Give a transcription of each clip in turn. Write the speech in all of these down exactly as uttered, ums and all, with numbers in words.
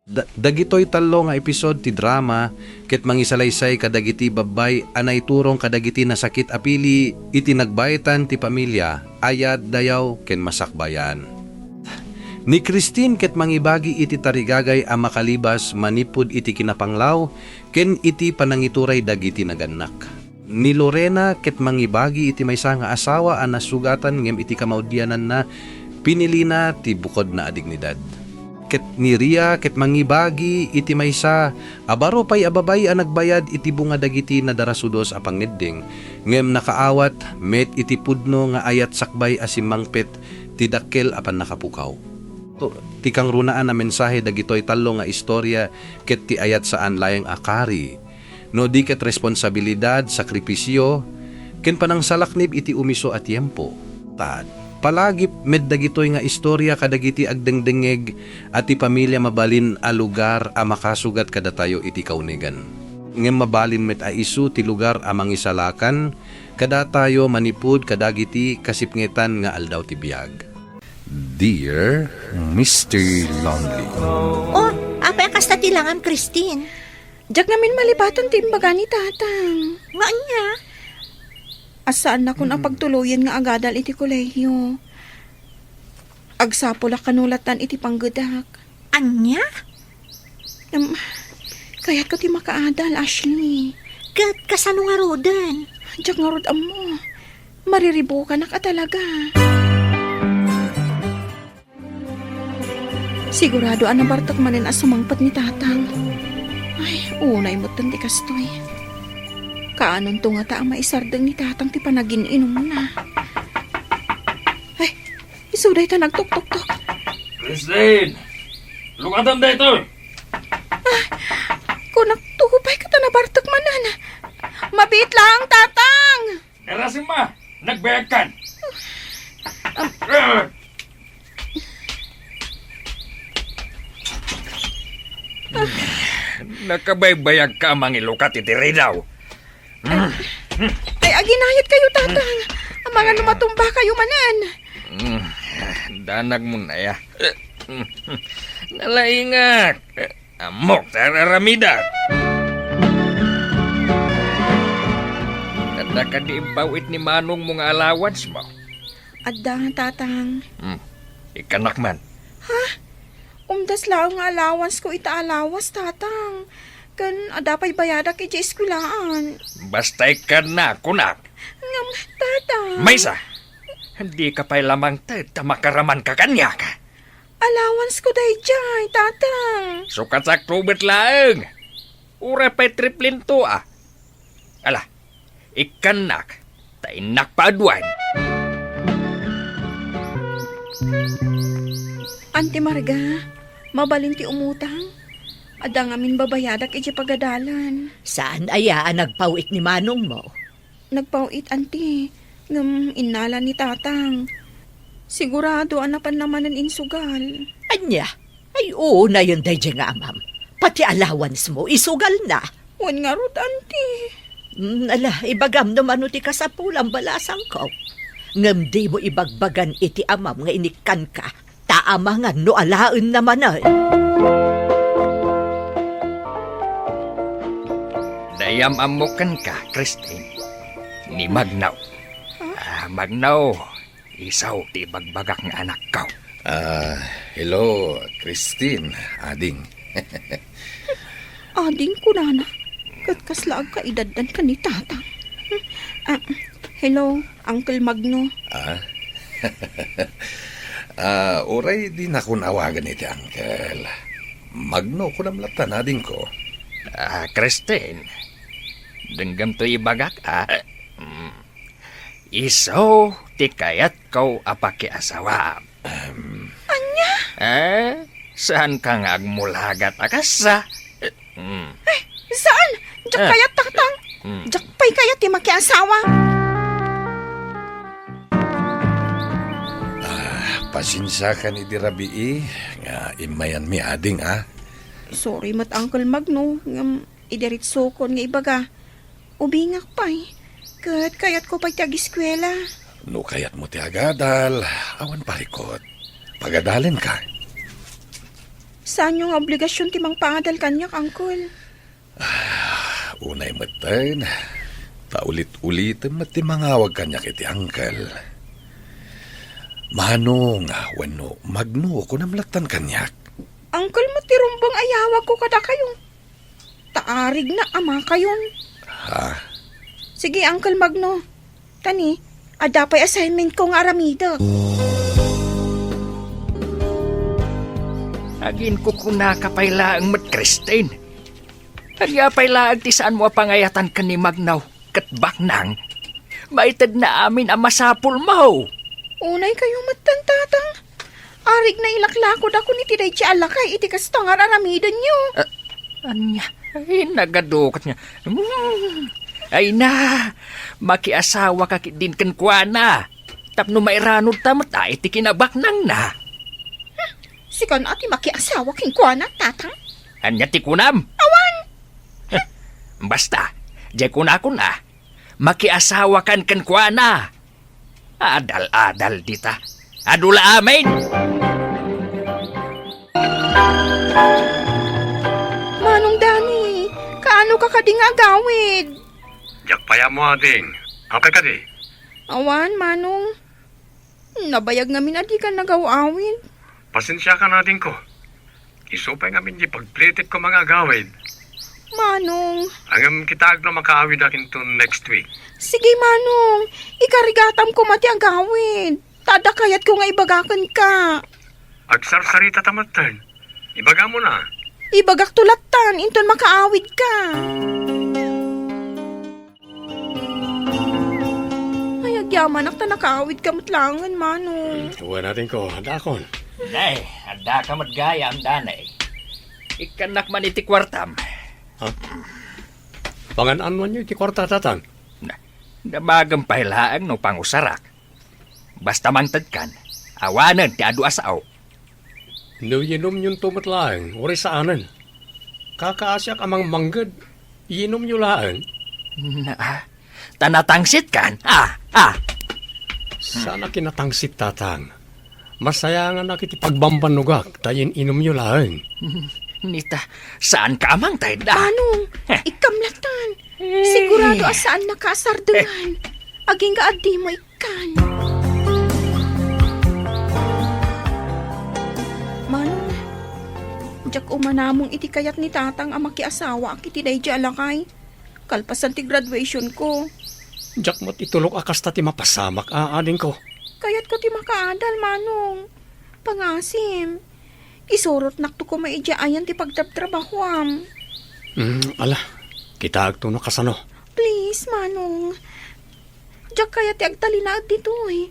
Da-, dagitoy tallo nga episode ti drama ket mangisalaysay kadagiti babbay a naiturong kadagiti nasakit a pili iti nagbaitan ti pamilia, ayat, dayaw, ken masakbayan. Ni Christine ket mangibagi iti tarigagay a makalibas manipud iti kinapanglaw ken iti panangituray dagiti nagannak. Ni Lorena ket mangibagi iti maysa nga asawa a nasugatan ngem iti kamaudiananna, pinilina ti bukodna a dignidad. Ket ni Ria ket mangibagi iti maysa a baro pay a babbai a nagbayad iti bunga dagiti nadarasudos a pangngeddeng, ngem nakaawat met iti pudno nga ayat sakbay a simmangpet ti dakkel a pannakapukaw. Ti kangrunaan a mensahe dagitoy tallo nga istorya ket ti ayat saan laeng a kari, no di ket responsabilidad, sakripisio, ken panangsalaknib iti umiso a tiempo. Ta, palagip met dagitoy nga istorya kadagiti agdengdengngeg a ti pamilia mabalin a lugar a makasugat kadatayo iti kaunigan. Ngem mabalin met a isu ti lugar a mangisalakan kadatayo manipud kadagiti kasipngetan nga aldaw ti biag. Dear Mister Lonely. Oh, apay a kasta ti langam, Christine? Diak ngamin malipatan ti imbaga ni Tatang. Nga ania? A saannakon a Mm. pagtuloyen nga agadal iti kolehiyo. Agsapulak kano lattan iti panggedak. Ania? Em, kayatko ti makaadal, Ashley. Ket kasano ngaruden? Diak ngarud ammo. Mariribukanak a talaga. Sigurado a nabartek manen a sumangpet ni Tatang. Ay, unay metten ti kastoy. Kaanonto ngata a maisardeng ni Tatang ti panagin-inumna. Ay, isu dayta nagtuktoktok. Christine! Lukadan daytoy! Ay, kunak, tupay ket a nabartek manen. Mabiit laeng, Tatang! Erasim ma, nagbayagkan. Am- Ah! Nakabaybayagka a mangilukat iti ridaw. Ay, aginayat kayo, Tatang. Amangan no matumba kayo manen. Mm, danag mo na ya. Nalaingak. Ammok ta ar-aramidek. Adda kadi impaw-it ni manong mo nga allowance mo? Adda, Tatang. Hmm. Ikkanak man. Ha? Umdas laeng nga allowance ko ita a lawas, Tatang. Ken adda pay bayadak idiay eskuelaan. Basta ikkannak, kunak. Ngem, Tatang. Maysa, dika pay la mangted ta makaramanka kaniak. Allowance ko daydiay, Tatang. Sukat sakto met laeng. Uray pay triplento a. Ala, ikkannak, ta innak paaduan. Anti Marga, mabalin ti umutang? Adda ngamin babayadak idiay pagadalan. Saan aya a nagpaw-it ni manong mo? Nagpaw-it, Anti, ngem innala ni Tatang. Sigurado a napanna manen insugal. Ania? Ay, unayen daydiay nga amam. Pati allowance mo, isugalna. Wen ngarud, Anti. Mm, ala, ibagam no mano ti kasapulan, balasangko. Ngem dimo ibagbagan iti amam nga inikkanka, ta amangan no alaenna manen. Dayam ammo kenka, Christine. Ni Magno. Huh? Ah, Magno, isu ti ibagbagak nga anakko. Ah, hello, Christine, ading. Ading kunana, ket kasla agkaedaddan ken ni Tatang. Ah, hello, Uncle Magno. Ah? Ah, uray dinakon awagan iti uncle. Magno, kunam lattan, adingko. Ah, Christine, denggem toy ibagak, ah? Mm. Isu ti kayatko a pakiasawaam. Em. Ania? Eh, saanka nga agmulagat a kasta? Eh, mm. Eh, saan? Diak Eh. kayat, Tatang. Mm. Diak pay kayat ti makiasawa. Ah, pasensiakan idi rabii nga immayanmi, ading, ah. Sorry met, Uncle Magno, ngem idiretsokon nga ibaga. Ubingak pay, ket kayatko pay ti agiskuela. No kayatmo ti agadal, awan parikut. Pagadalenka. Saanyo nga obligasion ti mangpaadal kaniak, Uncle? Unay metten, ta ulit-ulitem met ti mangawag kaniak iti uncle. Manong wenno Magno, kunam lattan kaniak. Uncle met ti rumbeng a yawagko kadakayo. Ta arigna amakayon. Ha? Sige, Uncle Magno. Kani, adda pay assignmentko nga aramidek. Aginkukunaka pay laeng met, Christine. Ania pay laeng ti saanmo a pangayatan ken ni Magno ket Baknang? Maitedna amin a masapulmo. Unay kayo metten, Tatang. Arigna ilaklakod a kun iti daydi a lakay iti kasto nga ar-aramidenyo. Ah, ania? Ay, nagadukat nga. Mm. Ay na, makiasawaka ketdin kenkuana. Tapno mairanudta met a iti kinabaknangna. Sikan a ti makiasawa kenkuana, Tatang? Ania ti kunam? Awan! Basta, diay kunakon a, makiasawakan kenkuana. Adal-adal dita. Adu la amin! Manong Dani, kaano ka kadi nga agawid? Diak pay ammo, ading. Apay kadi? Awan, Manong. Nabayag ngamin a dika nagaw-awid. Pasensiakan, adingko. Isu pay ngamin ti pagplitekko nga agawid. Manong. Ngem kitaek no makaawidak inton next week. Sige, Manong. Ikarigatam koma ti agawid. Ta adda kayatko nga ibaga kenka. Agsarsarita ta metten. Ibagam na. Ibagakto lattan inton makaawidka. Ay, agyamanak ta nakaawidka met laengen, Manong. Hmm, wen, adingko, adakon. Nay, addaka met gayam, Danay. Ikkannak man iti kuartam. Ha? Pangan-anoanyo iti kuarta, Tatang? Na, damagem pay laeng no pangusarak. Basta mangtedkan, awanen ti adu a sao. No yinomyonto met laeng, uray saanen. Kakaasiak a mangmangged, yinomyo laeng. Na, ah, ta natangsitkan? Ah, ah. Saan a kinatangsit, Tatang. Masayanganak iti pagbambannogak, ta yin-inomyo laeng. Nita, saanka a mangted, ah? Manong, eh, ikkamlatan. Eh. Sigurado a saannaka a sardengan. Eh. Agingga a dimo kan. Manong, diak umanamong iti kayat ni Tatang a makiasawaak iti daydi a lakay. Kalpasan ti graduationko. Diak met itulok a kasta ti mapasamak, a, adingko. Kayatko ti makaadal, Manong. Pangasim. Isurotnakto koma idiay ayan ti pagtrabtrabahoam. Mm, ala, kitaekto no kasano. Please, Manong. Diak kayat ti agtalinaed ditoy.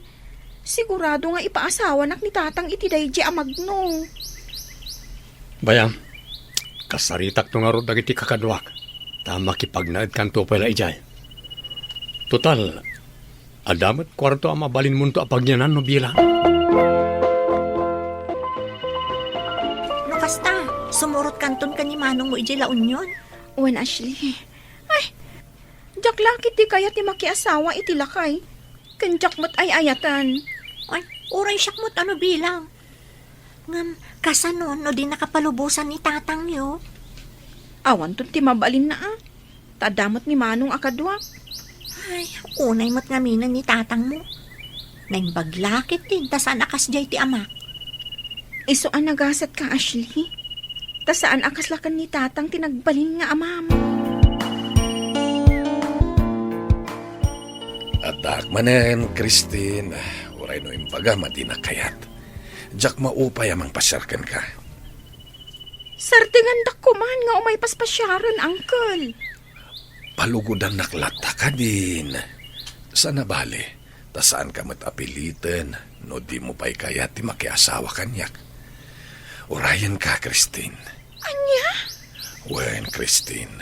Sigurado nga ipaasawanak ni Tatang iti daydi a Magno. Bayam, kasaritakto ngarud dagiti kakaduak, ta makipagnaedkanto pay la idiay. Total, adda met kuarto a mabalinmonto a pagyanan no bilang. No kasta, sumurotkanton ken ni manongmo idiay La Union? Wen, Ashley. Ay, diak la ketdi kayat ti makiasawa iti lakay. Ken diak met ay-ayatan. Ay, uray siak met a no bilang. Ngem, kasano no dinaka palubosan ni tatangyo? Awanton ti mabalinna, a. Ta adda met ni manong a kaduak. Ay, unay met ngaminen ni tatangmo. Naimbag la ketdin ta saan a kasdiay ti amak. Isu a nagasatka, Ashley. Ta saan a kasla ken ni tatang ti nagbalin nga amam. Addaak manen, Christine. Uray no imbagam a dinak kayat. Diak maupay a mangpasiar kenka. Sardengandak koman nga umay paspasiaren, Uncle. Palugodannak latta kadin. Saan a bale, ta saanka met a piliten no dimo pay kayat ti makiasawa kaniak. Urayenka, Christine. Ania? Wen, Christine,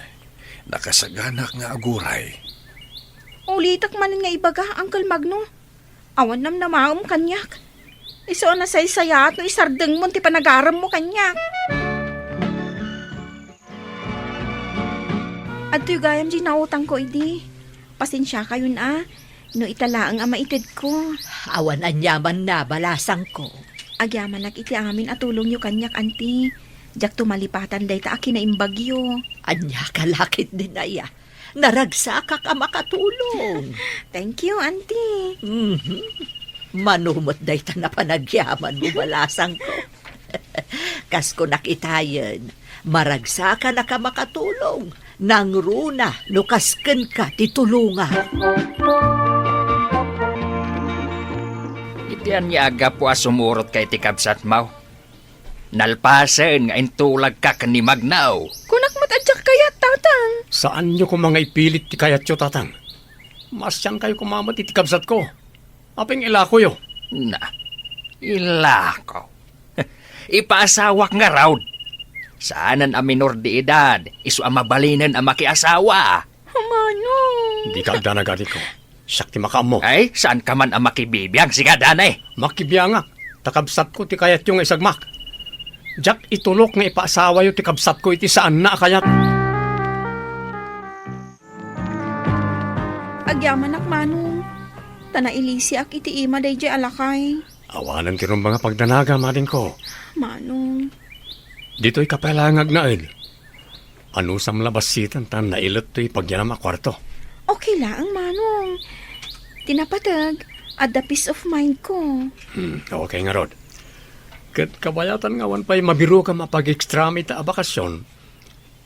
nakasaganak nga aguray. Ulitek manen nga ibaga, Uncle Magno. Awan namnamaem kaniak. Isu a nasaysayaat no isardengmon ti panagaremmo kaniak. Adtoy gayam diay nautangko idi. Pasensiakayon a, no ita laeng a maitedko. Awan aniamanna, balasangko. Agyamanak iti amin a tulongyo kaniak, Auntie. Diakto malipatan dayta a kinaimbagyo. Ania ka la ketdin aya? Naragsakak a makatulong. Thank you, Auntie. Mhm. Mano met dayta a panagyamanmo, balasangko. Kas kunak itayen, maragsakanak a makatulong. Nangruna no kas kenka ti tulongak. Iti ania a gapu a sumurotka iti kabsatmo? Nalpasen nga intulagka ken ni Magnaw. Kunak met a diak kayat, Tatang. Saanyo koma nga ipilit ti kayatyo, Tatang. Maasiankayo koma met iti kabsatko. Apay nga ilakoyo? Na, ilako. Ipaasawak ngarud. Saanen a minor de edad, isu a mabalinen a makiasawa. Manong. Dika agdanag, adingko. Siak ti makaammo. Ay, saanka man a makibibiang, sika, Danay? Makibiangak. Ta kabsatko ti kayatyo nga isagmak. Diak itulok nga ipaasawayo ti kabsatko iti saanna a kayat. Agyamanak, Manong. Ta nailisiak iti ima daydiay a lakay. Awanen ti rumbeng a pagdanagam, adingko. Manong. Ditoyka pay laeng nga agnaed. Anusam la bassiten ta nailet toy pagyanam a kuarto. Okay laeng, Manong. Ti napateg, adda peace of mind ko. Hmm, okay ngarud. Ket kabayatan nga awan pay mabirokam a pag-extram ita a bakasion,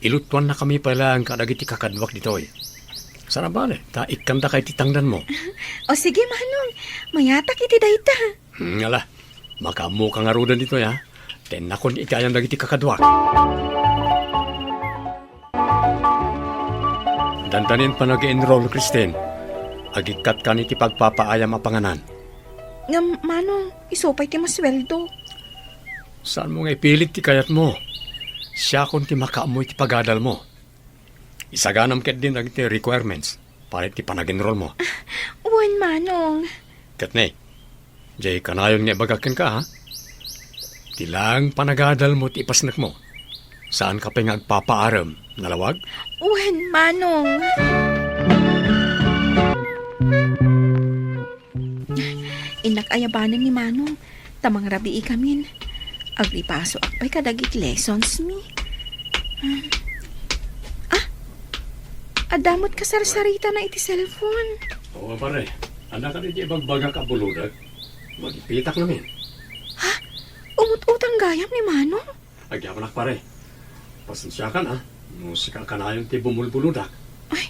ilutuannakami pay laeng kadagiti kakaduak ditoy. Saan a bale, ta ikkandaka iti tangdanmo. O sige, Manong. Mayatak iti dayta. Hmm, ala. Makaammoka ngaruden ditoy, a? Tennakon iti ayan dagiti kakaduak. Dandanin panag-enroll, Christine. Agikkatka iti pagpapaayam a panganan. Ngem, Manong, isu pay ti masueldo. Saanmo nga ipilit ti kayatmo. Siakon ti makaammo iti pagadalmo. Isaganam ketdin dagiti requirements para iti panag-enrollmo. Wen, Manong. Ket ne, diay kanayon nga ibagak kenka, ha? Ti laeng panagadalmo ti ipasnekmo. Saanka pay nga agpapaarem, nalawag? Wen, Manong. Innak ayabanen ni Manong, ta mangrabiikamin. Agripasoak pay kadagiti lessons mi. Ah, adda met kasarsaritana iti cellphone. Oo, pare. Ania kadi ti ibagbagak a buludak? Magipitak ngamin. Ha? Umut-utang gayam ni Manong? Agyamanak, pare. Pasensiakan, a, no sika kanayon ti bumulbuludak. Ay,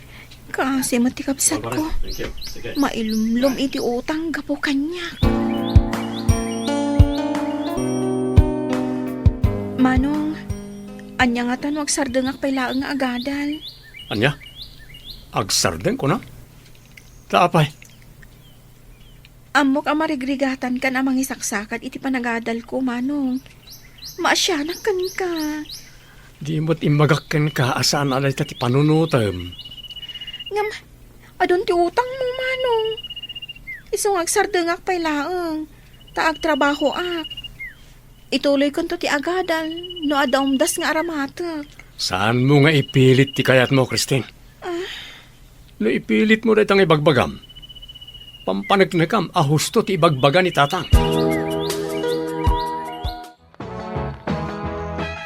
kaasi met ti kabsatko. Pare, thank you. Sige. Mailumlom iti utang gapu kaniak. Manong, ania ngata no agsardengak pay laeng nga agadal? Ania? Agsardeng, kuna? Ta apay? Ammok a marigrigatankan a mangisaksakat iti panagadalko, Manong. Maasianak kenka. Di met imbagak kenka a saan a dayta ti panunotem. Ngem, adun ti utangmo, Manong. Isu nga agsardengak pay laeng, ta agtrabahoak. Ituloykonto ti agadal no adda umdas nga aramatek. Saanmo nga ipilit ti kayatmo, Christine. Ah. No ipilitmo dayta nga ibagbagam, pampaneknekam a husto ti ibagbaga ni Tatang.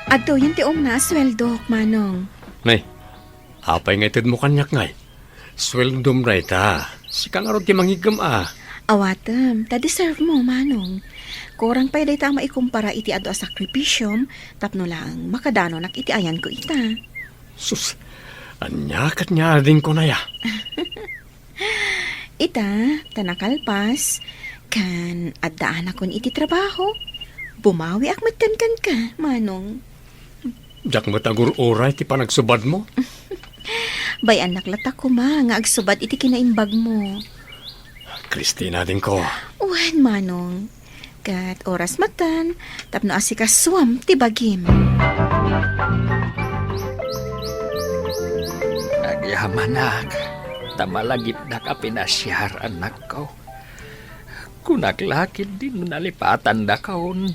Adtoyen ti umna a sueldok, Manong. Nay, apay nga itedmo kaniak, ngay? Sueldom dayta. Sika ngarud ti mangiggem a. Awatem, ta deserve mo, Manong. Kurang pay dayta a maikumpara iti adu a sakripisiom tapno laeng makadanonak iti ayanko ita. Sus, ania ket nga adingko naya? Ita, ta nakalpas, kan addaanakon iti trabaho, bumawiak metten kenka, Manong. Diak met agur-uray ti panagsubadmo. Bay-annak latta koma nga agsubad iti kinaimbagmo. Christine, adingko. Wen, Manong. Ket oras metten tapno asikasuam ti bagim. Agyamanak, ta malagipdak a pinasiar, annakko. Kunak la ketdi no nalipatandakon.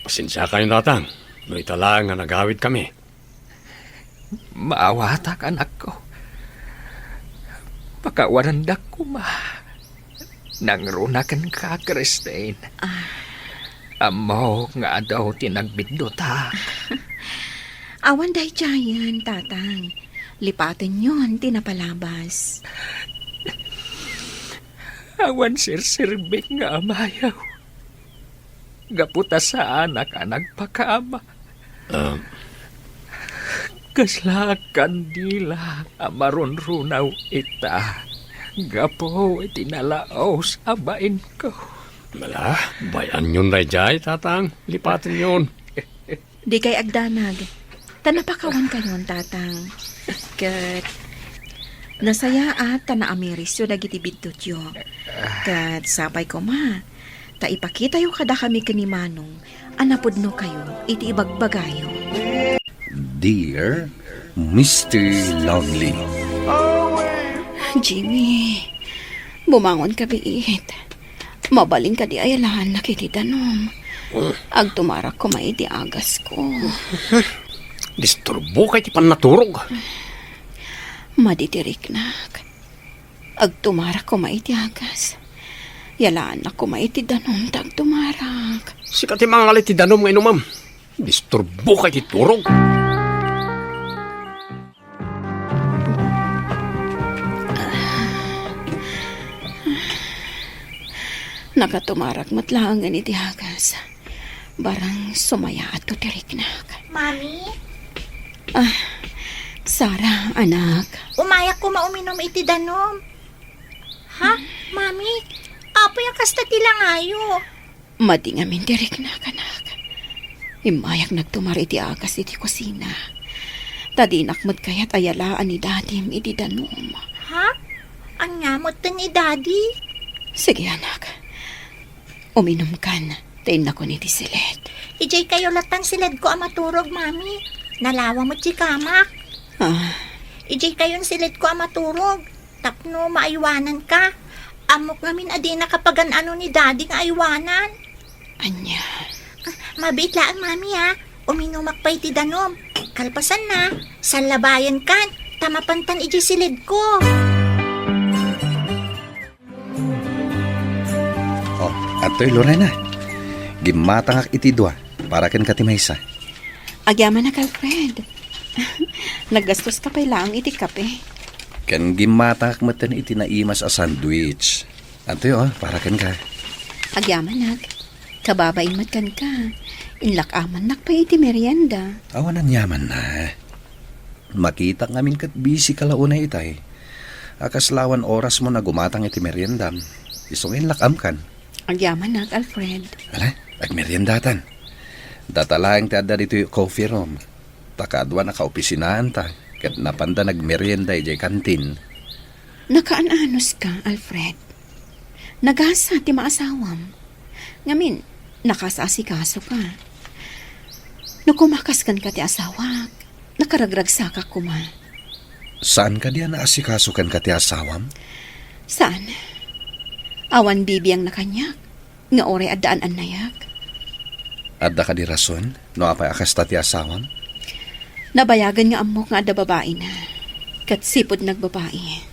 Pasensiakayo, Tatang, no ita laeng nga nagawidkami. Maawatak, anakko. Pakawanendak koma. Nangruna kenka, Christine. Ah, Ammok nga adu ti nagbiddutak. Awan daydiayen, Tatang. Lipatenyon ti napalabas. Awan serserbik nga amayo. Gapu ta saanak a nagpakaama. Ah. Kasla kandila a marunrunaw ita gapu iti nalaos a bainko. Ala, bay-anyon daydiay, Tatang. Lipatenyon. Dikay agdanag. Ta napakawankayon, Tatang. Ket nasayaat ta naamirisyo dagiti biddutyo. Ket sapay koma, ta ipakitayo kadakami ken ni Manong a napudnokayo iti ibagbagayo. Dear Mister Lonely. Jimmy, bumangon ka biit. Mabalin kadi a yalaannak iti danum? Agtumarak koma iti agasko. Disturbo ka iti pannaturog. Madi ti riknak. Agtumarak koma iti agas. Yalaannak koma iti danum ta agtumarak. Sika ti mangal iti danum nga inumem. Disturbo ka iti turog. Nakatumarak met laengen iti agas. Barang sumayaatto ti riknak. Mami? Ah, Sara, anak. Umayak koma uminum iti danum. Ha? Mami? Apay a kasta ti langayo? Madi ngamin ti riknak, anak. Immayak nagtumar iti agas iti kusina. Ta dinak met kayat a yalaan ni Dadim iti danum. Ha? Ania metten ni Daddy? Sige, anak. Uminumkan, ta innakon iti siled. Idiay kayo latan siledko a maturog, Mami. Nalawa met ti kamak. Ah. Idiay kayon siledko a maturog. Tapno maaywananka. Ammok ngamin a dinaka pagan-ano ni Daddy nga aywanan. Ania? Ah, mabiit laeng, Mami, a. Uminumak pay ti danum. Kalpasanna, sallabayankan, ta mapantan idiay siledko. Oh, adtoy, Lorena. Gimmatangak iti dua para kenka ti maysa. Agyamanak, Alfred. Naggastoska pay laeng iti kape. Ken gimmatangak metten iti naimas a sandwich. Adtoy, oh, para kenka. Agyamanak. Kababain met kenka. Inlak-amannak pay iti merienda. Awan aniamanna. Makitak ngamin ket busy ka la unay itay. A kasla awan orasmo a gumatang iti meriendam. Isu nga inlak-amkan. Agyamanak, Alfred. Ala, agmeriendatan. Data laeng ti adda ditoy coffee room. Ta kaaduan a kaopisinaanta, ket napanda nagmerienda idiay kantin. Nakaan-anoska, Alfred. Nagasa ti maasawam. Ngamin, nakaas-asikasoka. No kumakas kenka ti asawak, nakaragragsakak koma. Saan kadi a naasikaso kenka ti asawam? Saan. Awan bibiangna kaniak nga uray adda an-annayak. Adda kadi rason no apay a kasta ti asawam? Nabayagen nga ammok nga adda babaina, ket sipud nagbabai.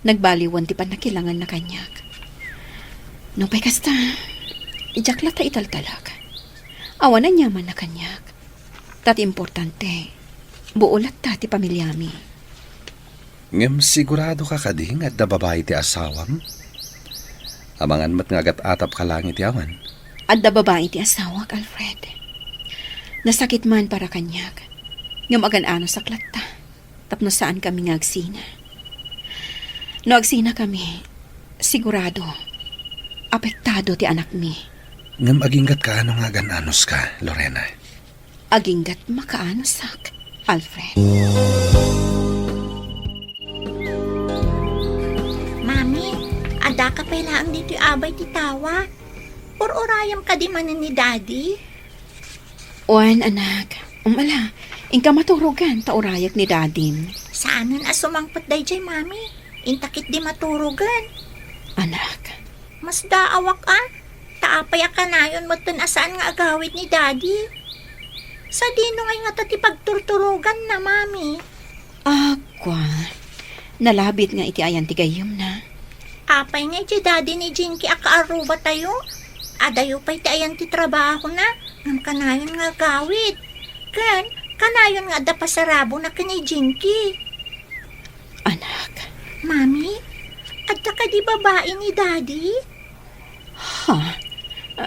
Nagbaliwen ti pannakilanganna kaniak. Nupay kasta, diak latta italtalek. Awan aniamanna kaniak. Ta ti importante, buo latta ti pamiliami. Ngem siguradoka kadi nga adda babai ti asawam? Amangan met nga agat-atapka laeng iti awan. Adda babai ti asawak, Alfred. Nasakit man para kaniak. Ngem agan-anosak latta. Tapno saankami nga agsina. No agsinakami, sigurado, apektado ti anakmi. Ngem aginggatka no nga agan-anoska, Lorena? Aginggat makaanosak, Alfred. Mami, addaka pay laeng ditoy abay ti tawa. Ur-urayam kadi manen ni Daddy? Wen, anak. Um, ala, inka maturogan ta urayek ni Dadim. Saanen a sumangpet daydiay, Mami. Inta ketdi maturogan. Anak. Masdaawak a. Ta apay a kanayon metten a saan nga agawid ni Daddy? Sadino ngay ngata ti pagturturoganna, Mami? Agwa, nalabit nga iti ayan ti gayyemna. Apay nga iti Daddy ni Jinky a kaarrubatayo? Adayo pay ti ayan ti trabahona, ngem kanayon nga agawid. Ken, kanayon nga adda pasarabona ken ni Jinky. Anak. Mami, adda kadi babai ni Daddy? Ha?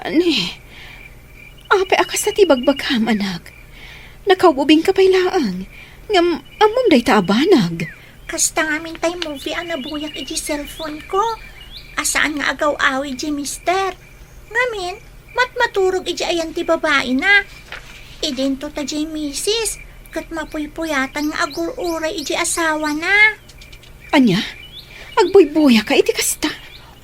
Ani? Apay a kasta ti bagbagam, anak? Nakaububingka pay laeng. Ngem, ammom dayta a banag. Kasta ngamin tay movie a nabuyak iti cellphone ko. A saan nga agaw-awid diay mister. Ngamin, matmaturog idiay ayan ti babaina. Idinto ta diay misis, ket mapuypuyatan nga agur-uray idiay asawana. Ania? Agbuybuya ka iti kasta?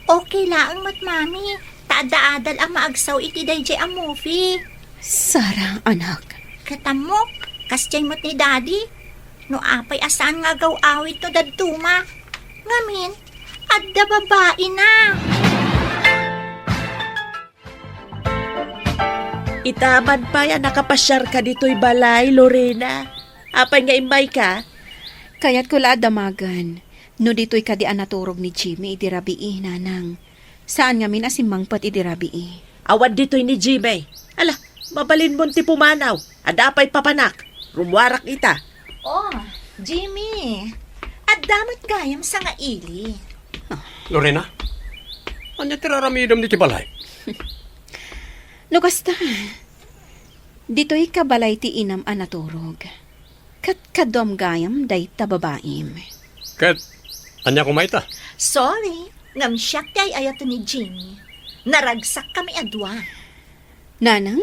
Okay laeng met, Mami. Ta adda adal a maagsaw iti daydiay a movie. Sara, anak. Ket ammok, kasdiay met ni Daddy. No apay a saan nga agaw-awid no dadduma. Ngamin, adda babaina. Ita man pay a nakapasiarka ditoy balay, Lorena. Apay nga immayka? Kayatko la a damagen no ditoy kadi a naturog ni Jimmy idi rabii, nanang. Saan ngamin a simmangpet idi rabii. Awan ditoy ni Jimmy. Ala, mabalinmon ti pumanaw. Adda pay papanak. Rummuarak ita. Oh, Jimmy. Adda met gayam sangaili. Lorena, ania ti raramidem ditoy balay? No kasta, ditoy ka balay ti inam a naturog. Ket kaduam gayam dayta babaim. Ket ania koma ita? Sorry, ngem siak ti ay-ayaten ni Jimmy. Naragsakkami a dua. Nanang,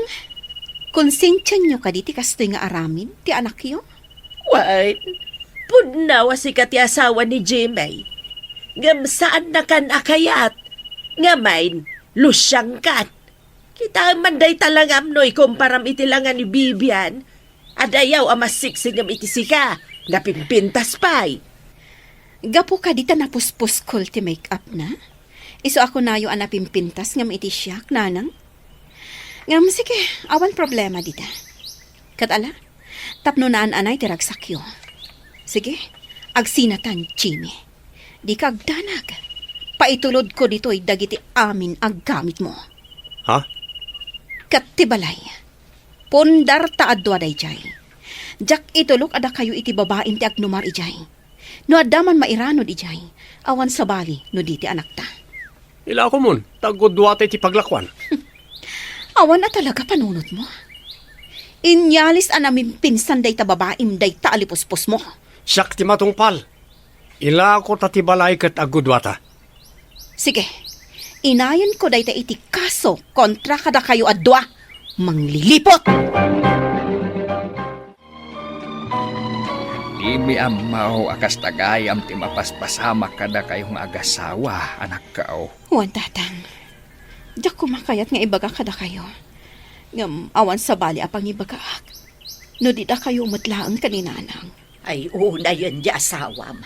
konsensianyo kadi ti kastoy nga aramid ti anakyo? Wen, pudno a sika ti asawa ni Jimmy. Ngem saannakan a kayat. Ngamin, lusiangkan. Kitaem man dayta langam no ikumparam iti langa ni Vivian. Adayaw a masiksik ngem iti sika, napimpintas pay. Gapu kadi ta napuspuskol ti make-up na? Isu a kunayo a napimpintas ngem iti siak, nanang? Ngem sige, awan problema dita. Ket ala, tapno naan-anay ti ragsakyo. Sige, agsinatan, Jimmy. Dika agdanag. Paitulodko ditoy dagiti amin a gamitmo. Ha? Ket ti balay, pundar ta a dua daydiay. Diak itulok a dakayo iti babaim ti agnumar idiay. No adda man mairanod idiay, awan sabali no di ti anakta. Ilakomon, ta agguduata iti paglakuan. Awan a talaga panunotmo. Inyaliska a napimpinsan dayta babaim dayta a lipusposmo. Siak ti matungpal. Ilako ta ti balay ket agguduata. Sige, inayanko dayta iti kaso kontra kadakayo a dua. Mangliliput! Dimi ammo a kasta gayam ti mapaspasamak kadakayo nga agasawa, anakko. Wen, tatang. Diak koma kayat nga ibaga kadakayo. Ngem awan sabali a pangibagaak. No di dakayo met laeng ken ni nanang. Ay, unayen ti asawam.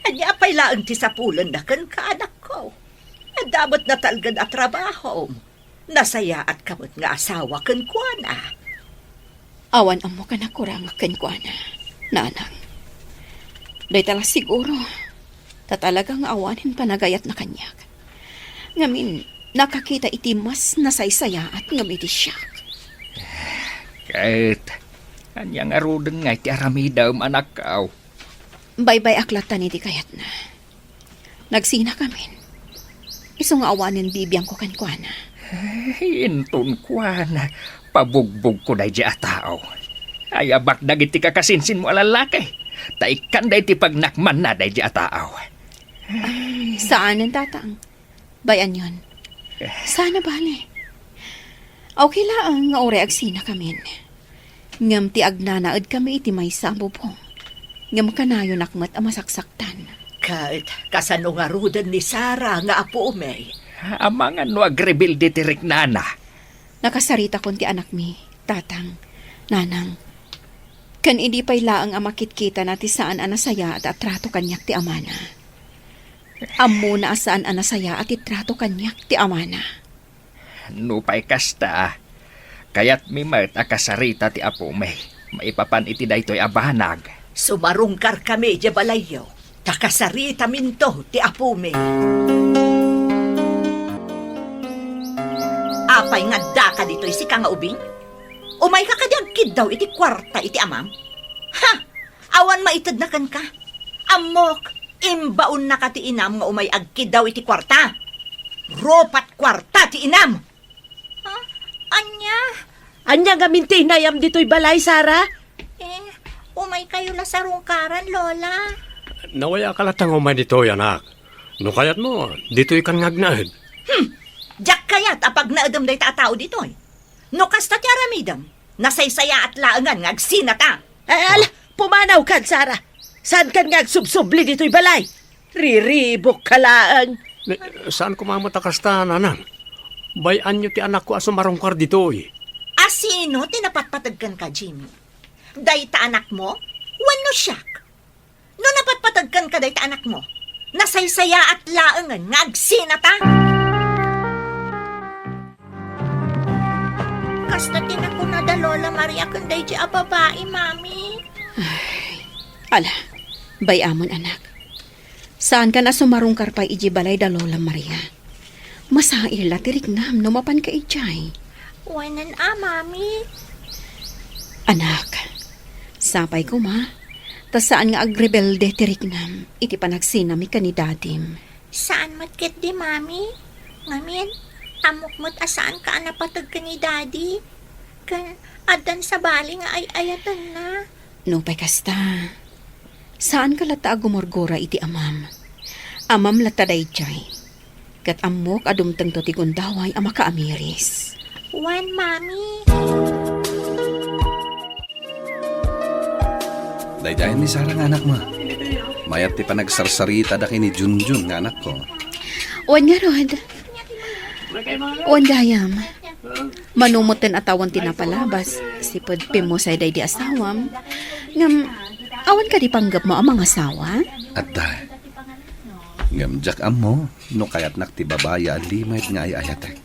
Ania pay laeng ti sapulenna kenka, anakko? Adda met natalgen a trabahom. Nasayaatka met nga asawa kenkuana. Awan ammo a nakurangak kenkuana, nanang. Dayta la siguro, ta talaga nga awanen panagayatna kaniak. Ngamin, nakakita iti mas nasaysayaat ngem iti siak. Ket, ania ngaruden nga iti aramidem, anakko? Baybay-ak latta iti kayatna. Nagsinakamin. Isu nga awanen bibiangko kenkuana. Ay, inton kuana, pabugbogko daydiay a tao. Ayabak dagiti kakasinsinmo a lallaki, ta ikkan daydi pagnakmanna daydiay a tao. Saanen, tatang. Bay-anyon. Saan a bale. Okay laeng nga uray agsinakamin. Ngem ti agnanaedkami iti maysa a bubong. Ngem kanayonak met a masaksaktan. Ket kasano ngaruden ni Sara nga apomi? Amangan no agrebelde ti riknana. Nakasaritakon ti anakmi, tatang, nanang. Ken idi pay laeng a makitkitana ti saan a nasayaat a trato kaniak ti amana. Ammona a saan a nasayaat ti trato kaniak ti amana. Nupay kasta, kayatmi met a kasarita ti apomi maipapan iti daytoy a banag. Sumarungkarkami idiay balayyo, ta kasaritaminto ti apomi. Apay nga addaka ditoy sika nga ubing? Umayka kadi agkiddaw iti kuarta iti amam? Ha! Awan maitedna kenka. Ammok, imbaonnaka ti inam nga umay agkiddaw iti kuarta. Rupat kuarta ti inam! Ha? Ania? Ania ngamin ti inayam ditoy balay, Sara? Eh, umaykayo la sarungkaran, Lola. Nawayaak latta nga umay ditoy, anak. No kayatmo, ditoykan nga agnaed. Hmm, diak kayat a pagnaedem dayta a tao ditoy. No kasta ti aramidem, nasaysayaat laengen nga agsinata. Eh, ala, pumanawkan, Sara. Saankan nga agsubsubli ditoy balay? Riribukka laeng. Ne, saan koma met a kasta, nanang. Bay-anyo ti anakko a sumarungkar ditoy. A sino ti napatpateg kenka, Jimmy? Dayta anakmo? Wenno siak? No napatpateg kenka dayta anakmo, nasaysayaat laengen nga agsinata. Kasta ti nakuna da Lola Maria ken daydi a babai, Mami. Ay, ala, bay-amon, anak. Saankan a sumarungkar pay idiay balay da Lola Maria. Masair la ti riknam no mapanka idiay. Wen a, Mami. Anak, sapay koma, ta saan nga agrebelde ti riknam iti panagsinami ken ni Dadim. Saan met ketdi, Mami. Ngamin, ammok met a saanka a napateg ken ni Daddy. Ken addan sabali nga ay-ayatenna. Nupay kasta, saanka latta a gumurgura iti amam. Amam latta daydiay. Ket ammok a dumtengto ti gundaway a makaamiris. Wen, Mami. Daydiay ni Sara nga anakmo. Mayat ti panagsarsaritada ken ni Junjun nga anakko. Wen ngarud. Wen gayam. Mano metten a tawen ti napalabas, sipud pimmusay daydi asawam. Ngem, awan kadi panggepmo a mangasawa? Adda. Ngem diak ammo no kayatnak ti babai a limed nga ay-ayatek.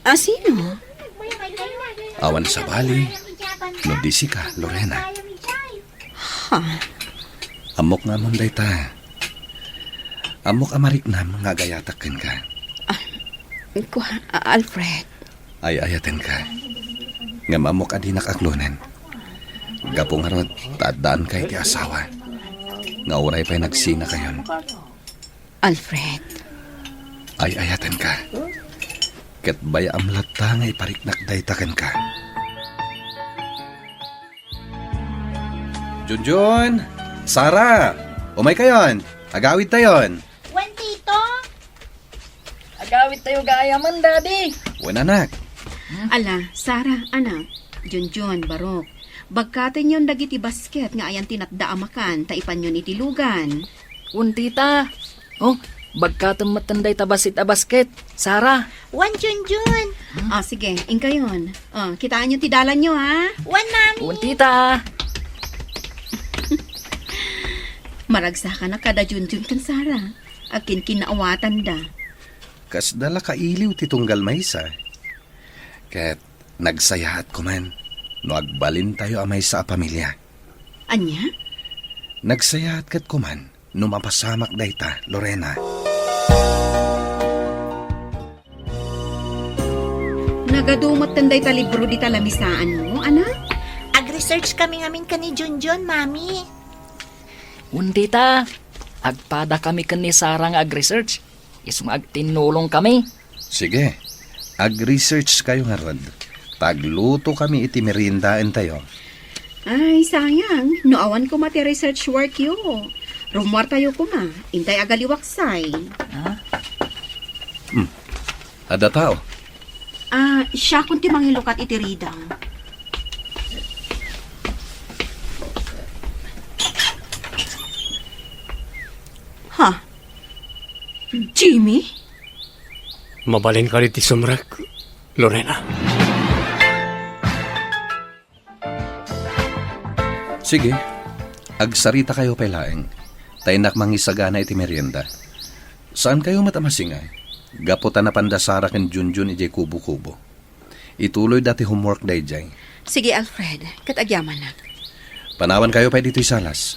A sino? Awan sabali, no di sika, Lorena. Ha? Ammok nga ammom dayta. Ammok a mariknam nga agayatak kenka. Ah, kua, a-, Alfred. Ay-ayatenka. Ngem ammok a dinak aklonen. Gapu ngarud, ta addaanka iti asawa. Nga uray pay nagsinakayon. Alfred. Ay-ayatenka. Ket bay-am latta nga ipariknak dayta kenka. Junjun! Sara! Umaykayon! Agawidtayon! Wen, Tito? Agawidtayo gayam, Daddy. Wen, anak. Ala, Sara, anak. Junjun, Barok. Bagkatenyon dagiti basket nga ayan ti natda a makan, ta ipanyon iti lugan. Wen, Tita. Oh, bagkatem metten dayta bassit a basket, Sara. Wen, Junjun. Ah, sige, inkayon. Oh, kitaenyo ti dalanyo, ha? Wen, Mami. Wen, Tita. Maragsakanak kada Junjun ken Sara. Agkinkinnaawatanda. Kasda la kailiw ti tunggal maysa. Ket nagsayaat koman no agbalintayo a maysa a pamilia. Ania? Nagsayaat ket koman no mapasamak dayta, Lorena. Nagadu metten dayta libro dita lamisaanmo, anak? Ag-research kami ngamin ken ni Junjun, Mami. Wen, Tita, agpada kami ken ni Sara nga ag-research. Isu nga agtinnulong kami. Sige, ag-research kayo ngarud. Ta agluto kami iti meriendaentayo. Ay, sayang. No awan koma ti research work yo. Rummuartayo koma. Intay agaliwaksay. Ha? Hmm. Adda tao. Ah, siakon ti mangilukat iti ridang. Ha? Jimmy? Mabalin kadi ti sumrek, Lorena? Sige, agsarita kayo pay laeng. Ta innak mangisagana iti merienda. Saan kayo met a masingay? Gapu ta napanda Sara ken Junjun idiay kubo-kubo. Ituloyda ti homework daydiay. Sige, Alfred, ket agyamanak. Panawan kayo pay ditoy salas.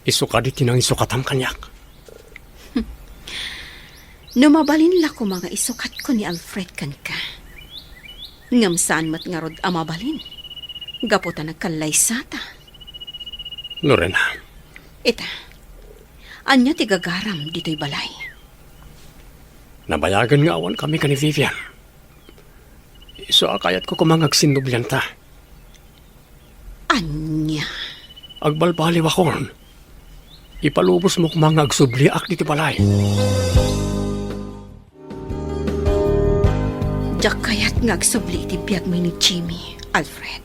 Isu kadi ti nangisukatam kaniak. No mabalin la koma nga isukatko ni Alfred kenka. Ngem saan met ngarud a mabalin, gapu ta nagkallaysata. Lorena. Ita, ania ti gagaram ditoy balay? Nabayagen nga awan kami ken ni Vivian. Isu a kayatko koma nga agsinnublianta. Ania? Agbalbaliwakon. Ipalubosmo koma nga agsubliak ditoy balay. Diak kayat nga agsubli iti biagmi ni Jimmy, Alfred.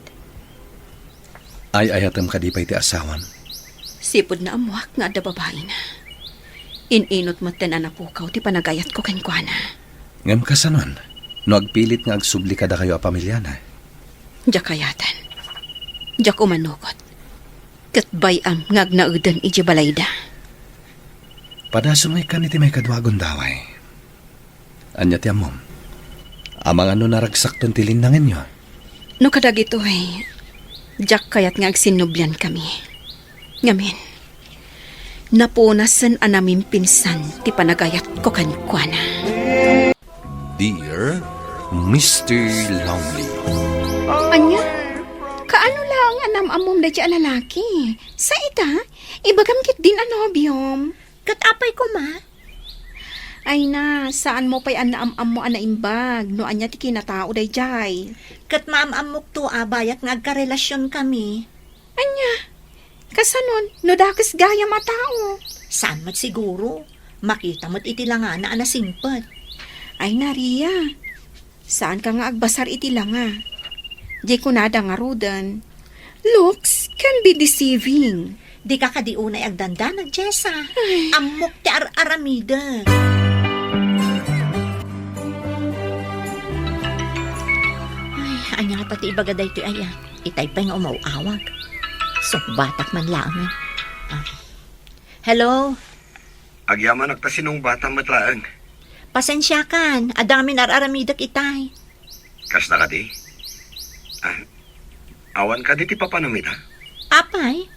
Ay-ayatem kadi pay ti asawam? Sipud naammoak nga adda babaina. In-inut metten a napukaw ti panagayatko kenkuana. Ngem kasanon, no agpilit nga agsubli kadakayo a pamiliana? Diak kayaten. Diak umanugot. Ket bay-am nga agnaeden idiay balayda. Padasumay kan iti maikadua a gundaway. Ania ti ammom? Amangan no naragsakton ti linnangenyo? No kadagitoy, diak kayat nga agsinnublian kami. Ngamin, napunasen a namimpinsan ti panagayatko kenkuana. Dear Mister Lonely. Ania? Kaano laeng a nam-ammom daydiay a lalaki? Sa ita, ibagam ketdin a nobiom. Ket apay koma? Ay na, saanmo pay a naam-ammo a naimbag no ania ti kinatao daydiay. Ket maam-ammokto a bayat nga agkarelasionkami. Ania? Kasanon, no dakes gayam a tao? Saan met siguro. Makita met iti langana a nasingpet. Ay na, Ria. Saanka nga agbasar iti langa. Diay kunada ngaruden, "Looks can be deceiving." Dika kadi unay agdandanag, Jessa. Ay. Ammok ti ar-aramidek. Ay, ania ngata ti ibaga daytoy aya? Itay pay nga umaw-awag. Sungbatak man laeng. Ah. Hello? Agyamanak ta sinungbatam met laeng. Pasensiakan, adda ngamin ar-aramidek itay. Kasta kadi? Ah, awan kadi ti papanam ita? Apay?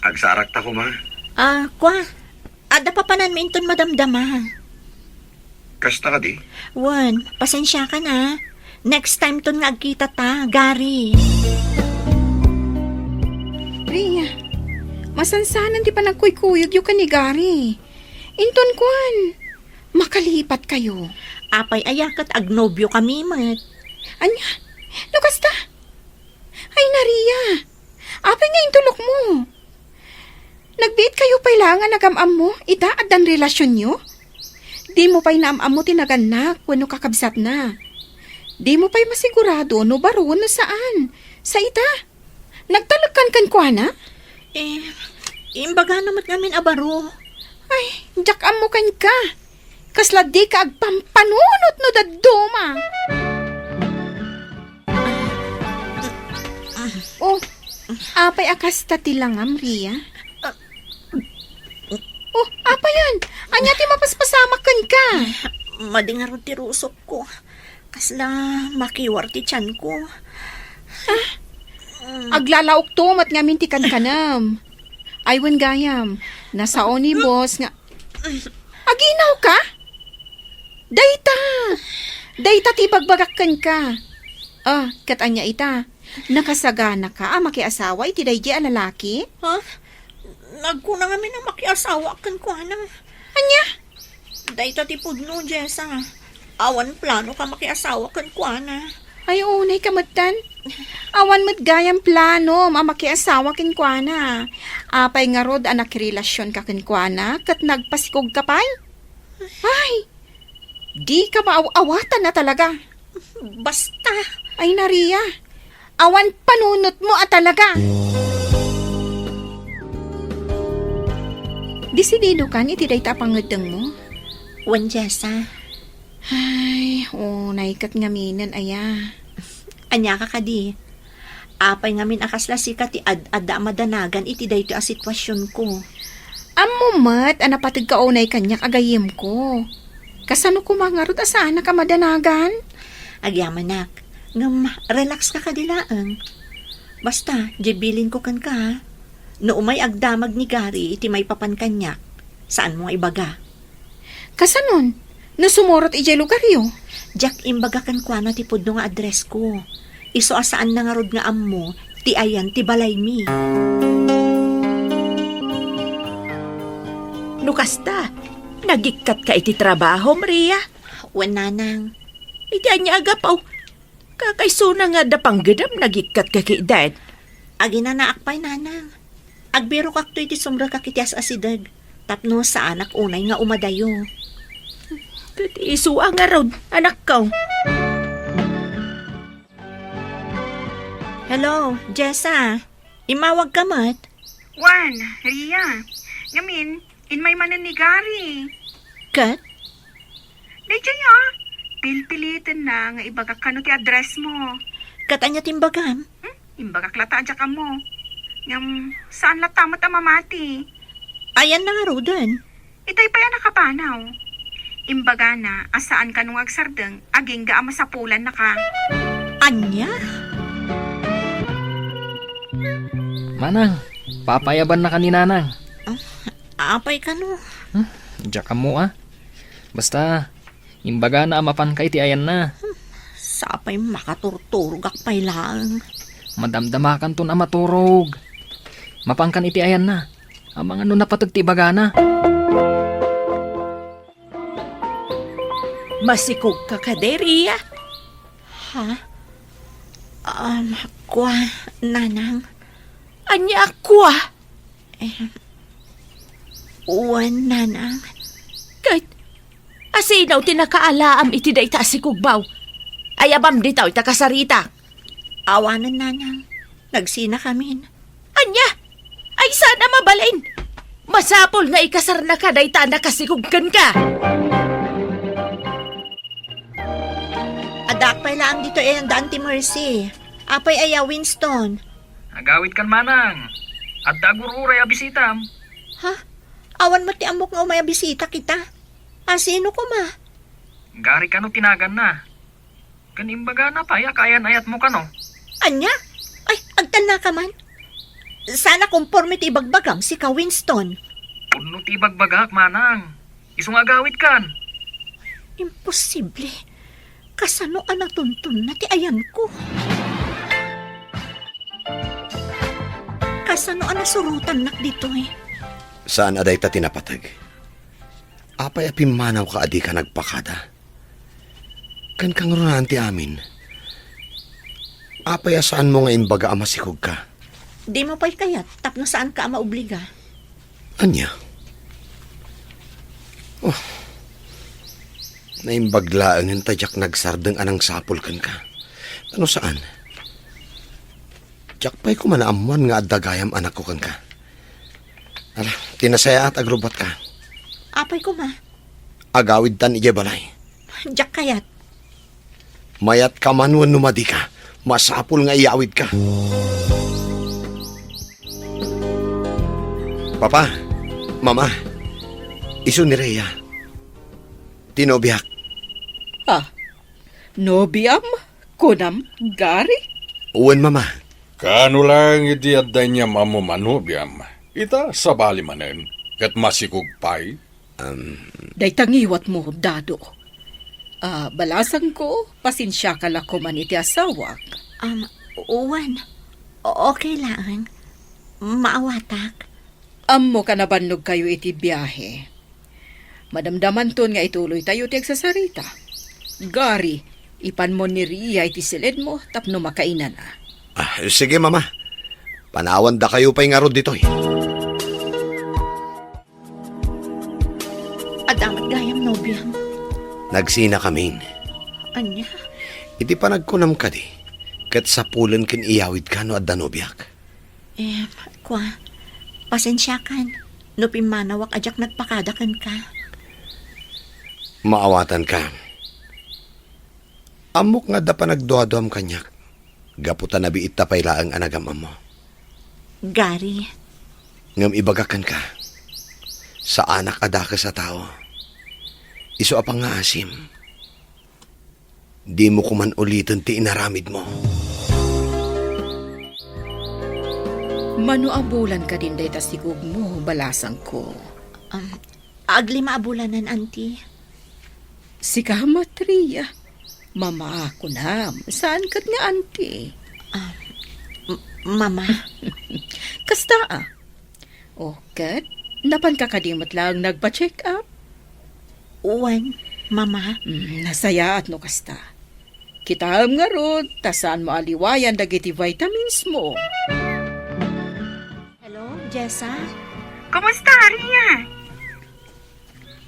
Agsarakta koma. Ah, kua, adda papananmi inton madamdama. Kasta kadi? Wen, pasensiakan a. Next time ton nga agkitata, Gary. Ria, masansanan ti panagkuykuyogyo ken ni Gary. Inton kuan, makalipatkayo. Apay aya ket agnobiokami met. Ania? No kasta? Ay, Ria, apay nga intulokmo? Nagbiitkayo pay laeng a nagam-ammo ita addan relasionyo? Dimo pay naam-ammo ti nagannak wenno kakabsatna. Dimo pay masigurado no baro wenno saan. Sa ita, nagtalekkan kenkuana? Eh, imbagana met ngamin a baro. Ay, diak ammo kenka. Kasla dika agpampanunot no dadduma. Oh, apay a kasta ti langam, Ria? Oh, apayen? Ania ti mapaspasamak kenka? Madi ngarud ti rusokko. Kasla makiwar ti tianko. Ah, aglalaokto met ngamin ti kankanam. Ay, wen gayam, nasao ni boss nga, aginawka? Dayta! Dayta ti ibagbagak kenka. Ah, ket ania ita? Nakasaganaka a makiasawa iti daydi a lalaki? Ha? Nagkuna ngamin a makiasawa kenkuana. Ania? Dayta ti pudno, Jessa. Awan plano ka makiasawa kenkuana. Ay, unay ka metten. Awan met gayam plano a makiasawa kenkuana. Apay ngarud a nakirelasyon ka kenkuana ket nagpasikog ka pay? Ay, di ka maaw-awatan a talaga. Basta. Ay, Ria, awan panunotmo a talaga. Desidido kan iti dayta a pangngeddengmo? Wen, Jessa. Ay, unay ket ngaminen aya. Ania ka kadi? Apay ngamin a kasla sika ti ad-adda a madanagan iti daytoy a situasionko? Ammom met a napategka unay kaniak a gayyemko. Kasano koma ngarud a saanak a madanagan? Agyamanak, ngem relax ka kadi laeng. Basta, diay bilinko kenka, ha? No umay agdamag ni Gary iti maipapan kaniak, saanmo nga ibaga. Kasanon? no sumurot idiay lugaryo? Diak imbaga kenkuana ti pudno nga addressko. Isu a saanna ngarud nga ammo ti ayan ti balaymi. No kasta, nagikkatka iti trabahom, Ria? Wen, nanang. Iti ania a gapu? Kakaisuna nga adda panggedam nagikkatka ketdin. Aginanaak pay, nanang. Agbirokakto iti sumrekak iti as-asideg tapno saanak unay nga umadayo. Ket isu a ngarud, anakko. Hello, Jessa. Immawagka met? Wen, Ria. Ngamin, immay manen ni Gary. Ket? Daydiay a, pilpilitenna nga ibagak kano ti addressmo. Ket ania ti imbagam? Hmm? Imbagak latta a diak ammo. Ngem, saan latta met a mamati. Ayanna ngaruden? Itay pay a nakapanaw. Imbagana a saan kano nga agsardeng agingga a masapulannaka. Ania? Manang, papayabannaka ni Nanang. Ah, apay kano? Hmm, diak ammo a. Basta, imbagana a mapanka iti ayanna. Sapay makaturturogak pay laeng. Madamdamakanton a maturog. Mapankan iti ayanna. Amangan no napateg ti ibagana. Masikogka kadi, Ria? Ha? Um, kua, nanang. Ania a kua? Eh, wen, nanang. Ket, asino ti nakaalaam iti dayta a sikogmo? Ayabam ditoy ta kasaritak. Awanen, nanang. Nagsinakamin. Ania? Ay, saan a mabalin? Masapul nga ikasarnaka dayta a nakasikog kenka. Addaak pay laeng ditoy ayan da Auntie Mercy. Apay aya, Winston? Agawidkan, manang. Adda agur-uray a bisitam. Ha? Awan met ti ammok nga umay a bisita kita. A, sino koma? Gary kano ti naganna. Ken imbagana pay a kaayan-ayatmo kano. Ania? Ay, agtalnaka man. Saan a komporme ti ibagbagam, sika, Winston. Pudno ti ibagbagak, manang. Isu nga agawidkan. Imposible. Kasano a natuntonna ti ayanko? Kasano a nasurotannak ditoy? Saan a dayta ti napateg? Apay a pimmanawka a dika nagpakada? Ken kangrunaan ti amin. Apay a saanmo nga imbaga a masikogka? Dimo pay kayat tapno saanka a maobliga. Ania? Oh. Naimbag laengen ta diak nagsardeng a nangsapul kenka. Ano saan? Diak pay koma naammoan nga adda gayam anakko kenka. Ala, ti nasayaat, agrubbuatka. Apay koma? Agawidtan idiay balay. Diak kayat. Mayatka man wenno madika, masapul nga iyawidka. Papa, Mama, isu ni Rhea. Ti nobiak. Ah, nobiam? Kunam, Gary? Wen, Mama. Kaano laeng idi adda aniam-ammom a nobiam? Ita, sabali manen, ket masikog pay. Um, Dayta ngiwatmo, Dado. Ah, balasangko, pasensiaka la koman iti asawak. Um, wen. O-, okay laeng. Maawatak. Ammok a nabannogkayo iti biahe. Madamdamanton nga ituloytayo ti agsasarita. Gary, ipanmo ni Ria iti siledmo tapno makainana. Ah, sige, Mama. Panawandakayo pay ngarud ditoy. Adda met gayam nobiam. Nagsinakamin. Ania? Iti panagkunam kadi, ket sapulen ken iyawidka no adda nobiak. Em, kua, pasensiakan no pimmanawak a diak nagpakada kenka. Maawatanka. Ammok nga adda panagduaduam kaniak, gapu ta nabiitta pay laeng a nagam-ammo. Gary. Ngem ibagak kenka, saanak a dakes a tao. Isu a pangngaasim. Dimo koman uliten ti inaramidmo. Mano a bulan kadin dayta sikogmo, balasangko? Um, aglima a bulanen, Auntie. Sika met, Ria. Mama, kunam, saan ket nga auntie? Ah, m-, Mama. Kasta, ah. O, ket, napanka kadi met laeng nagpa-check up? Wen, Mama. Mm, nasayaat no kasta. Kitaem ngarud, ta saanmo a liwayan dagiti vitamins mo. Hello, Jessa? Kumusta, Ria?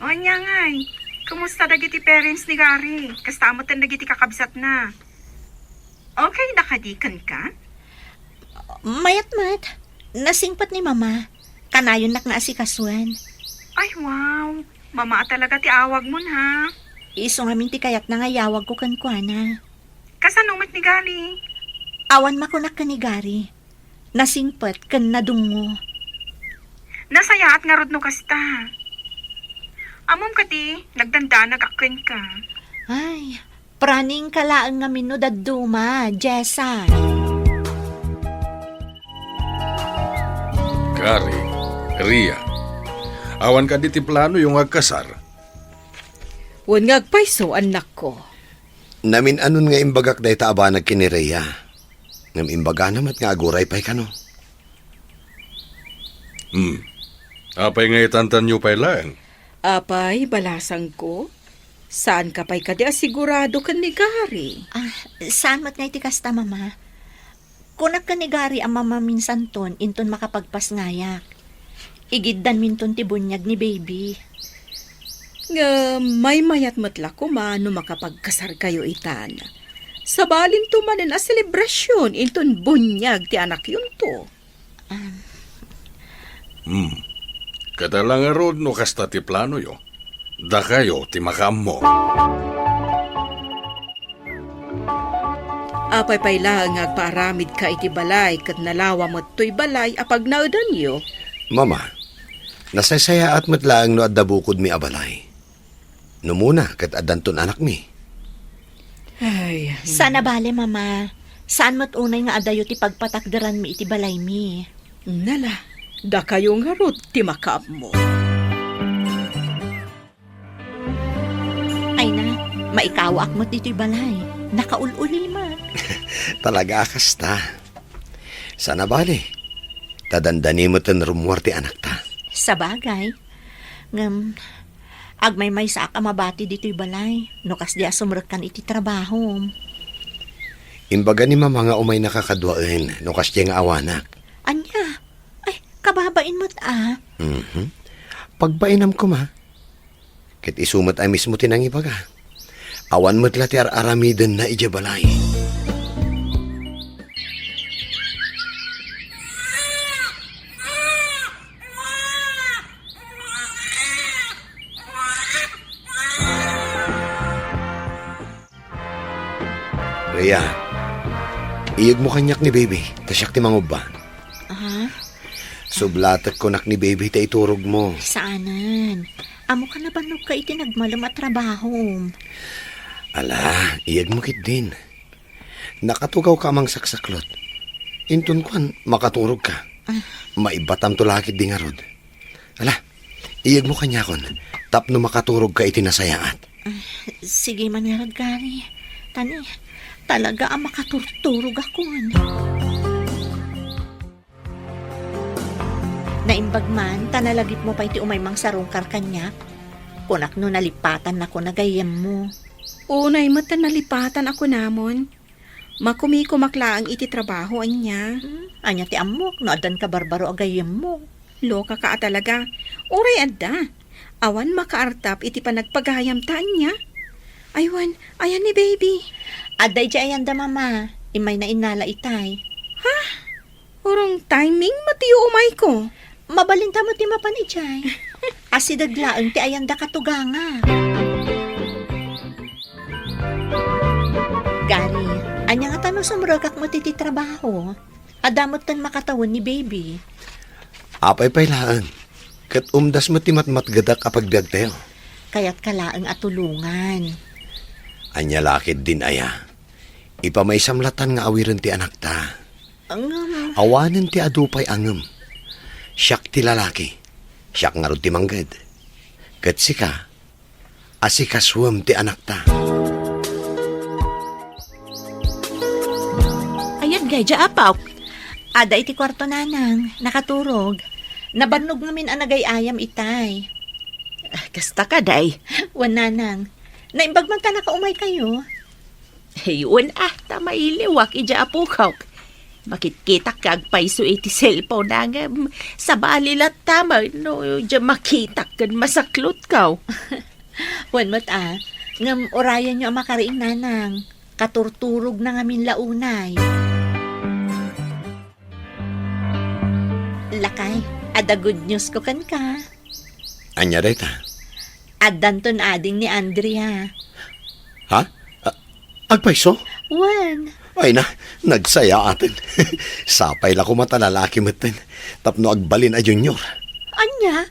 O, ania ngay, kumusta dagiti parents ni Gary? Kasta met dagiti kakabsatna? Okay da kadi kenka? Mayat met. Nasingpet ni Mama. Kanayonnak nga asikasuen. Ay, wow. Mama a talaga ti awagmon, ha? Isu ngamin ti kayatna nga iyawagko kenkuana. Kasano met ni Gary? Awan makunak ken ni Gary. Nasingpet ken nadungngo. Nasayaat ngarud no kasta. Ammom kadi, nagdandanagak kenka. Ay, praning ka laeng ngamin no dadduma, Jessa. Gary, Ria, awan kadi ti planoyo nga agkasar? Wen nga agpayso, annakko. Namin-anon nga imbagak dayta a banag ken ni Ria. Ngem imbagana met nga aguray pay kano. Hmm. Apay nga itantanyo pay laeng? Apay, balasangko, saanka pay kadi a sigurado ken ni Gary? Ah, saan met nga iti kasta, Mama? Kunak ken ni Gary a mamaminsanton inton makapagpasngayak. Igiddanminton ti buniag ni baby. Ngem maymayat met la koma no makapagkasarkayo itan. Sabalinto manen a selebrasion inton buniag ti anakyonto. Ah. Hmm. Ket ala ngarud no kasta ti planoyo. Dakayo ti makaammo. Apay pay laeng nga agpaaramidka iti balay ket nalawa met toy balay a pagnaedanyo? Mama, nasaysayaat met laeng no adda bukodmi a balay. No umuna ket addanton anakmi. Ay. Saan a bale, Mama. Saan met unay nga adayo ti pagpatakderanmi iti balaymi. Nala, dakayo ngarud ti makaammo. Ay na, maikawaak met ditoy balay. Nakaul-ulimek. Talaga a kasta. Saan a bale, ta dandani met ti rummuar ti anakta. Sabagay. Ngem, agmaymaysaak a mabati ditoy balay, no kasdi a sumrekkan iti trabahom. Imbaga ni Mama nga umaynaka kaduaen, no kasdi nga awanak. Ania? Ay, kababain met a. Mhm. Pagbainam koma. Ket isu met a mismo ti nangibaga. Awan met la ti ar-aramidenna idiay balay. Rhea, iyegmo kaniak ni baby, ta siak ti mangubba. Ah? Sublatek kunak ni baby ta iturogmo. Saanen. Ammoka nabannogka iti nagmalem a trabahom. Ala, iyegmo ketdin. Nakatugawka a mangsaksaklot. Inton kuan, makaturogka. Ah. Maibbatamto la ketdi ngarud. Ala, iyegmo kaniakon, tapno makaturogka iti nasayaat. Ah, sige man ngarud, Gary. Tani, talaga a makaturturogakon. Naimbag man, ta nalagipmo pay ti umay mangsarungkar kaniak. Kunak no nalipatannakon a gayyemmo. Unay met ta nalipatan a kunamon. Makumikumak laeng iti trabaho, ania? Hmm, ania ti ammok no addan kabarbaro a gayyemmo? Lokaka a talaga. Uray adda. Awan makaartap iti panagpagayamta, ania? Ay wen, ayan ni baby? Adda idiay ayanda, Mama. Immayna innala itay. Ha? Urong timing met ti umayko. Mabalinta met ti mapan idiay. Asideg laeng ti ayanda katuganga. Gary, ania ngata no sumrekak met iti trabaho? Adda metten makatawen ni baby. Apay pay laeng. Ket umdas met ti matmatgedak a pagbiagtayo. Kayatka laeng a tulongan. Ania la ketdin aya? Ipamaysam latan nga awiren ti anakta. Ngem. Awanen ti adu pay a ngem. Siak ti lalaki. Siak ngarud ti mangged. Ket sika, asikasuem ti anakta. Ayat gayam, Apo. Adda iti kuarto, Nanang, nakaturog. Nabannog ngamin a nagay-ayam itay. Ah, kasta kadi? Wen, Nanang. Naimbag man ta nakaumaykayo. Ay, wen a, ta mailiwak idiay apok. Makitkitak nga agpayso iti cellphone-na ngem sabali latta man no diay makitak ken masaklotko. Wen met a, ngem urayenyo a makariing, Nanang. Katurturogna ngamin la unay. Lakay, adda good news ko kenka. Ania dayta? Addanton ading ni Andrea. Ha? A-, agpayso? Wen. Ay na, nagsayaaten. Sapay la koma ta lalaki metten, tapno agbalin a junior. Ania?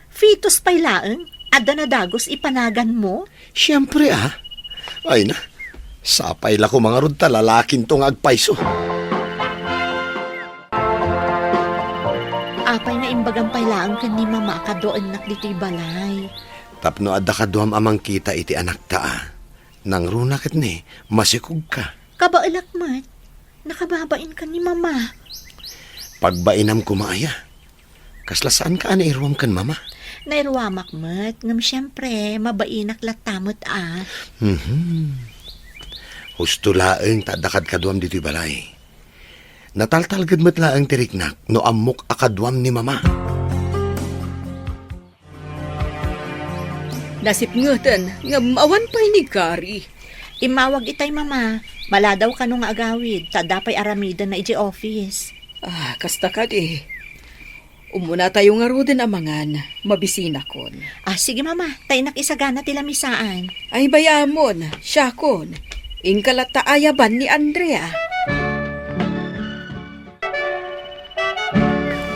Fetus pay laeng? Adda nadagus ipanaganmo? Siempre, a. Ay na, sapay la koma ngarud ta lalakinto nga agpayso. Apay nga imbagam pay laeng ken ni Mama a kaduaennak ditoy balay? Tapno adda kaduam a mangkita iti anakta, a. Nangruna ket ni, masikogka. Kabaelak met. Nakababain ken ni Mama. Pagbainam koma aya. Kasla saanka a nairuam ken Mama? Nairuamak met, ngem siempre, mabainak latta met a. Mhm. Husto laeng ta adda kadkaduam ditoy balay. Nataltalged met laeng ti riknak no ammok a kaduam ni Mama. Nasipngeten, ngem awan pay ni Gary. Immawag itay, Mama. Maladaw kano nga agawid, ta adda pay aramidenna idiay office. Ah, kasta kadi. Umunatayo ngaruden a mangan, mabisinakon. Ah, sige, Mama. Ta innak isagana ti lamisaan. Ay, bay-amon, siakon. Inka latta ayaban ni Andrea.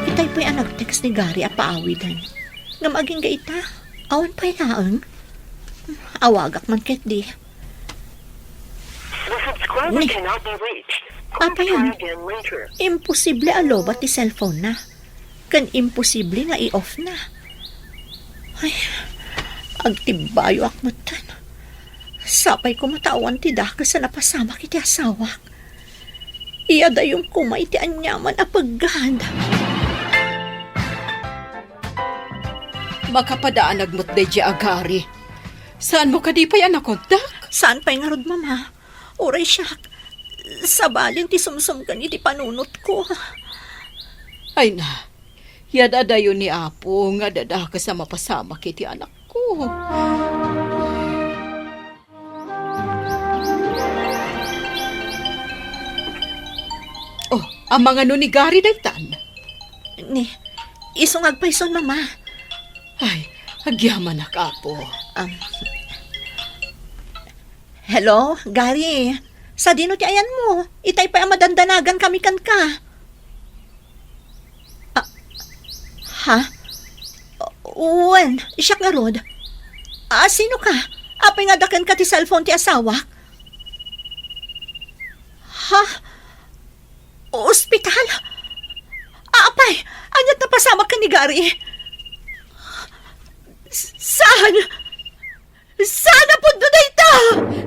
Itay pay a nag-text ni Gary a paawiden. Ngem agingga ita, awan pay laeng. Awagak man ketdi. The subscriber Ni- cannot be reached. Please Apay try ano? Again later. Imposible a lobat ti cellphone-na. Ken imposible nga i-off-na. Ay, agtibbayoak metten. Sapay koma ta awan ti dakes a napasamak iti asawak. Iyadayon koma iti aniaman a peggad. Makapadaanag met daydiay a Gary. Saanmo kadi pay a nakontak? Saan pay ngarud, Mama? Uray siak, sabalin ti sumsumken iti panunotko. Ay na, yad-adayo ni Apo nga adda dakes a mapasamak iti anakko. Oh, amangan no ni Gary daytan? Ni, isu nga agpayson, Mama. Ay, agyamanak, Apo. Um, hello, Gary. Sadino ti ayanmo? Itay pay a madandanagan kami kenka. Ah, ha? Wen, siak ngarud. Ah, sino ka? Apay nga adda kenka ti cellphone ti asawak? Ha? Ospital? Apay, ania't napasamak ken ni Gary? S-, saan? Saan a pudno dayta?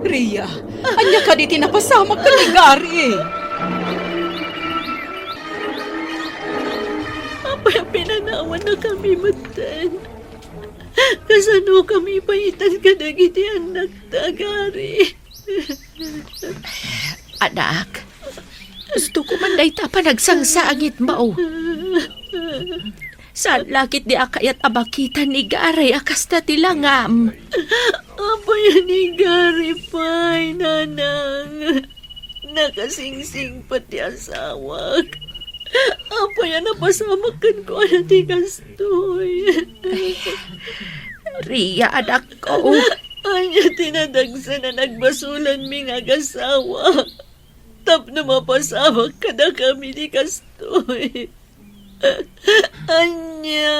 Ria, ania kadi ti napasamak ken ni Gary? Apay a pinanawannakami metten? Kasanokami pay itan kadagiti annakta, Gary? Anak, gusto ko man dayta a panagsangsangitmo. Saan la ketdi a kayat a makita ni Gary a kasta ti langam? Apay a ni Gary pay, Nanang? Nakasingsingpet ti asawak. Apay a napasamak kenkuana ti kastoy? Ay, Ria, anakko. Ania ti nadagsen a nagbasolanmi nga agasawa tapno mapasamak kadakami ti kastoy? Ania?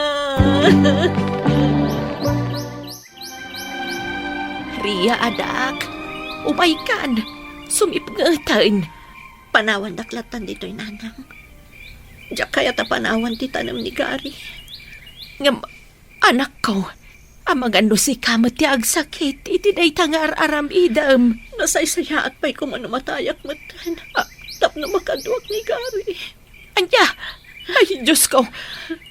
Ria, anak, umaykan. Sumipngeten. Panawandak lattan ditoy, Nanang. Diak kayat a panawan ti tanem ni Gary. Ngem, anakko, Amangan no sika met ti agsakit iti dayta nga ar-aramidem. Nasaysayaat pay koma no matayak metten. Ah. Tapno makaduak ni Gary. Ania? Ay, Diyos ko!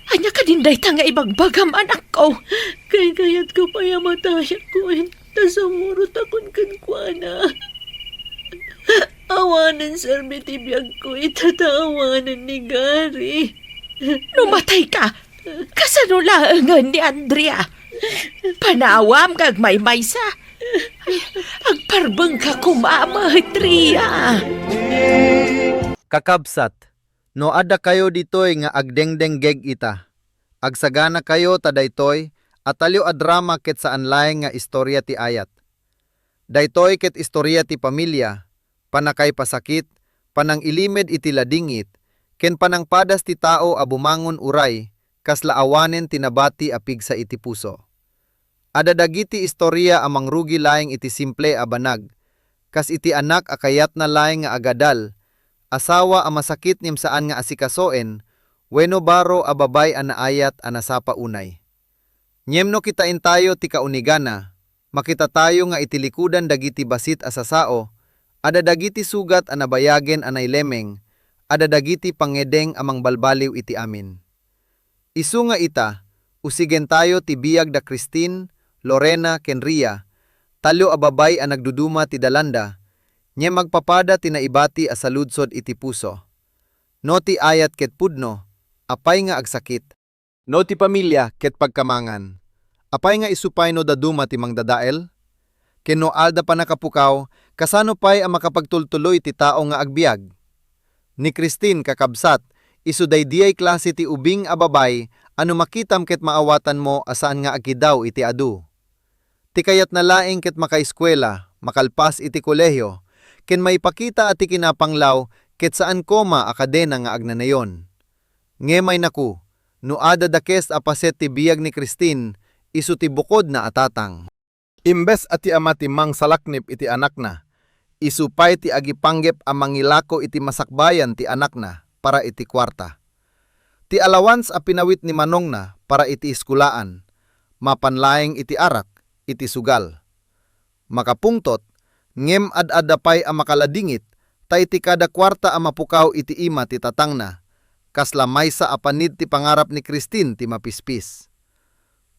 Ania kadin dayta nga ibagbagam, anakko? Kaykayatko pay a matayak, wen, ta sumurotakon kenkuana. Awanen serbi ti biagko ita ta awanen ni Gary. No matay ka, kasano laengen ni Andrea? Panawam nga agmaymaysa. Ay, agparbeng ka koma met, Ria. Kakabsat, no addakayo ditoy nga agdengdenggeg ita, agsaganakayo ta daytoy a talio a drama ket saan laeng nga istoria ti ayat. Daytoy ket istoria ti pamilia, pannakaipasakit, panangilimed iti ladingit, ken panangpadas ti tao a bumangon uray kasla awanen ti nabati a pigsa iti puso. Adda dagiti istoria a mangrugi laeng iti simple a banag, kas iti anak a kayatna laeng nga agadal, asawa a masakit ngem saan nga asikasoen, wenno baro a babay a naayat a nasapa unay. Ngem no kitaentayo ti kaunegana, makitatayo nga iti likudan dagiti bassit a sasao, adda dagiti sugat a nabayagen a nailemeng, adda dagiti pangngedeng a mangbalbaliw iti amin. Isu nga ita, usigentayo ti biag da Christine, Lorena, ken Ria, tallo a babay a nagduduma ti dalanda, ngem agpapada ti naibati a saludsod iti puso. No ti ayat ket pudno, apay nga agsakit? No ti pamilia ket pagkamangan, apay nga isu pay no daduma ti mangdadael? Ken no adda pannakapukaw, kasano pay a makapagtultuloy ti tao nga agbiag? Ni Christine, kakabsat, isu daydiay klase ti ubing a babay a no makitam ket maawatanmo a saan nga agkidaw iti adu. Ti kayatna laeng ket makaeskuela, makalpas iti kolehio, ken maipakita a ti kinapanglaw ket saan koma a kadena nga agnanayon. Ngem ay naku, no adda dakes a paset ti biag ni Christine, isu ti bukodna a tatang. Imbes a ti ama ti mangsalaknib iti anakna, isu pay ti agipanggep a mangilako iti masakbayan ti anakna para iti kuarta. Ti allowance a pinawit ni manongna para iti eskuelaan, mapan laeng iti arak, iti sugal. Makapungtot, ngem ad-adda pay a makaladingit, ta iti kada kuarta a mapukaw iti ima ti tatangna, kasla maysa a panid ti pangarap ni Christine ti mapispis.